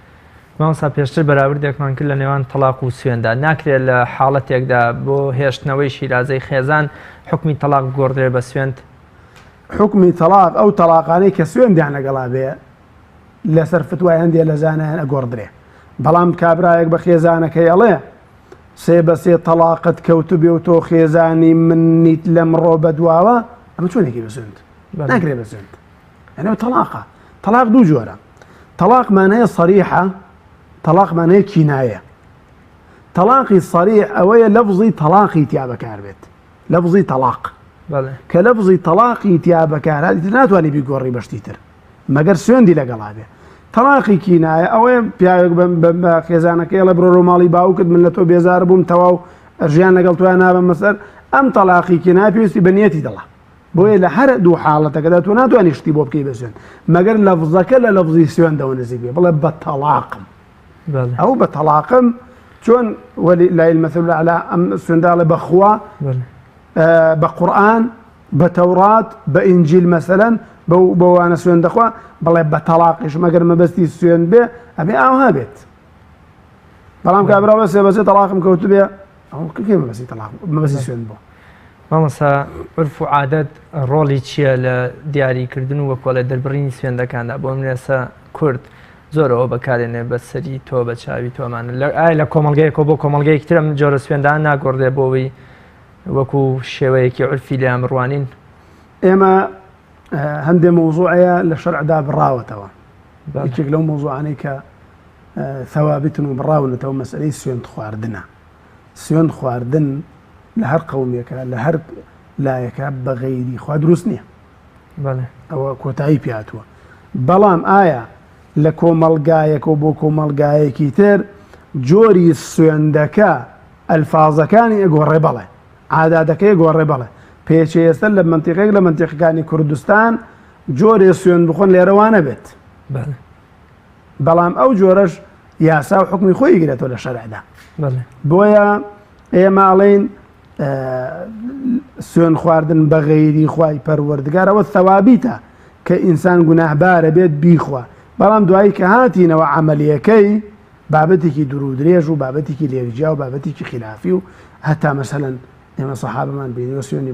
مامۆستا پێشتر بەراوردێکمان کرد لە نێوان تەڵاق و سوێندا، ناکرێت لە حاڵەتێکدا بۆ هێشتنەوەی شیرازەی خێزان حوکمی تەڵاق بگۆڕدرێت بە سوێند؟ حوکمی تەڵاق ئەو تەڵاقانەی کە سوێندیان لەگەڵا بێ لەسەر فتوای هەندێ لە زانایان ئەگۆڕدرێ، بەڵام کابرایەک بە خێزانەکەی ئەڵێ سێ بە سێ تەڵاقت کەوتبێ و تۆ خێزانی منیت لەمڕۆ بەدواوە، ئەمە چۆنێکی بە سوێند؟ ناکرێ بە سوێند. یعنی ئەو تەڵاقە تەڵاق دوو جۆرە تەڵاقمان هەیە صەریحە تەڵاقمان هەیە کینایە تەڵاقی صەریح ئەوەیە لەفزی تەڵاقی تیا بەکار بێت لەفزی تەڵاق کە لەفزی تەڵاقی تیا بەکار هات ناتوانانی بیگۆڕی بەشتی تر مەگەر سوێندی لەگەڵا بێ تەڵاقی کینایە ئەوەیە پیاوێک بە خێزانەکەی ئەڵێ بڕۆ ماڵی باوکت من لە تۆ بێزار بووم تەواو ژیان لەگەڵ تۆیان نابم مەسەر ئەم تەڵاقی کینایە پێویستی بە نیەتی دڵە بۆیە لە هەر دوو حاڵەتەکەدا تۆ ناتوانانی شتی بۆ بکەی بە سوێند مەگەر لەفزەکە لە لەفزی سوێندەوە نزیک بێ بڵێ بە تەڵاقم ئەو بە تەڵاقم چۆن وەلی لای المثل الأعلى ئەم سوێنداڵێ بەخوا بە قورئان بە تەورات بە ئینجیل مەسەلەن بەو بەوانە سوێن دەخوا بڵێ بە تەڵاقیش مەگەر مەبەستی سوێن بێ ئەبێ ئاوها بێت بەڵام کابرا بە سێ بەسێ تەڵاقم کەوتبێ ئەو کێ مەبەستی تەڵاق مەبەستی سوێن بوو مامۆستا عورف و عادەت ڕۆڵی چییە لە دیاریکردن و وەکۆڵێ دەربڕینی سوێندەکاندا بۆ من ئێستا کورد زۆر ئەوە بەکارێنێ بە سەری تۆ بە چاوی تۆمانە لە ئایا لە کۆمەڵگەیەکەوە بۆ کۆمەڵگەیەکی ترم جۆرە سوێندان ناگۆڕدرێ بۆ ئەوەی وەکو شێوەیەکی عورفی لێیان بڕوانین؟ ئێمە هەندێ مەوزوعەیە لە شەرعدا بڕاوەتەوە یەکێک لەو مەوزوعانەی کە ثوابتن و بڕاونەتەوە مەسئلەی سوێند خواردنە سوێند خواردن لە هەر قەومێکە لە هەر لایەکە بە غەیری خوا دروست نییە ئەوە کۆتایی پیاتوە بەڵام ئایا لە کۆمەڵگایەکەوە بۆ کۆمەڵگایەکی تر جۆری سوێندەکە ئەلفازەکانی ئەگۆڕێ بەڵێ عاداتەکەی گۆڕێ بەڵێ پێچێ ئێستا لە منتیقێک لە منتیقەکانی کوردستان جۆرێ سوێن بخۆن لێرەوانە بێت بەڵام ئەو جۆرەش یاسا و حکمی خۆی گرێتەوە لە شەرعدا بۆیە ئێمە ئەڵێین سوێن خواردن بە غەیری خوای پەروەردگارەوە ثەوابیتە کە ئینسان گوناهبارە بێت بیخوا بەڵام دوایی کە هاتینەوە عملیەکەی بابەتێکی دوور و درێژ و بابەتێکی لێکجیا و بابەتێکی خلافی و هەتا مەسەلەن ئێمە سەحابەمان بینیوە سوێنی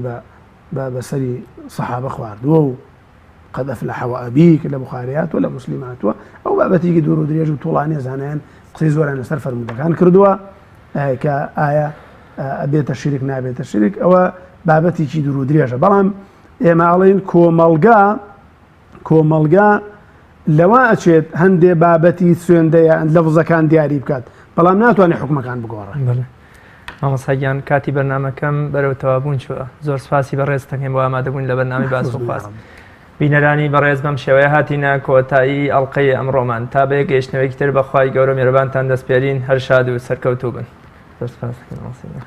بە بەسەری سەحابە خواردووە و قد افلح وابیک لە بخاری هاتووە لە مسلم هاتووە ئەو بابەتێکی دوور و درێژ و توڵانیە زانایان قسەی زۆران لەسەر فەرموودەکان کردووە کە ئایا ئەبێتە شرک نابێتە شرک ئەوە بابەتێکی دوور و درێژە بەڵام ئێمە ئەڵێن کۆمەڵگا کۆمەڵگا لەوە ئەچێت هەندێ بابەتی سوێندەیە لەفزەکان دیاری بکات بەڵام ناتوانێت حکومەکان بگۆڕێت. مامۆستا گیان کاتی بەرنامەکەم بەرەو تەوابوون چووە زۆر سپاسی بەڕێزت دەکەین بۆ ئامادەبوون لە بەرنامەی باس و خواست. بینەرانی بەڕێز بەم شێوەیە هاتینە کۆتایی ئەڵقەی ئەمڕۆمان تا بە گەیشتنەوەیەکی تر بە خوای گەورە میرەبانتان دەسپێرین هەر شاد و سەرکەوتوو بن. زۆر سپاس دەکەین مامۆستا گیان.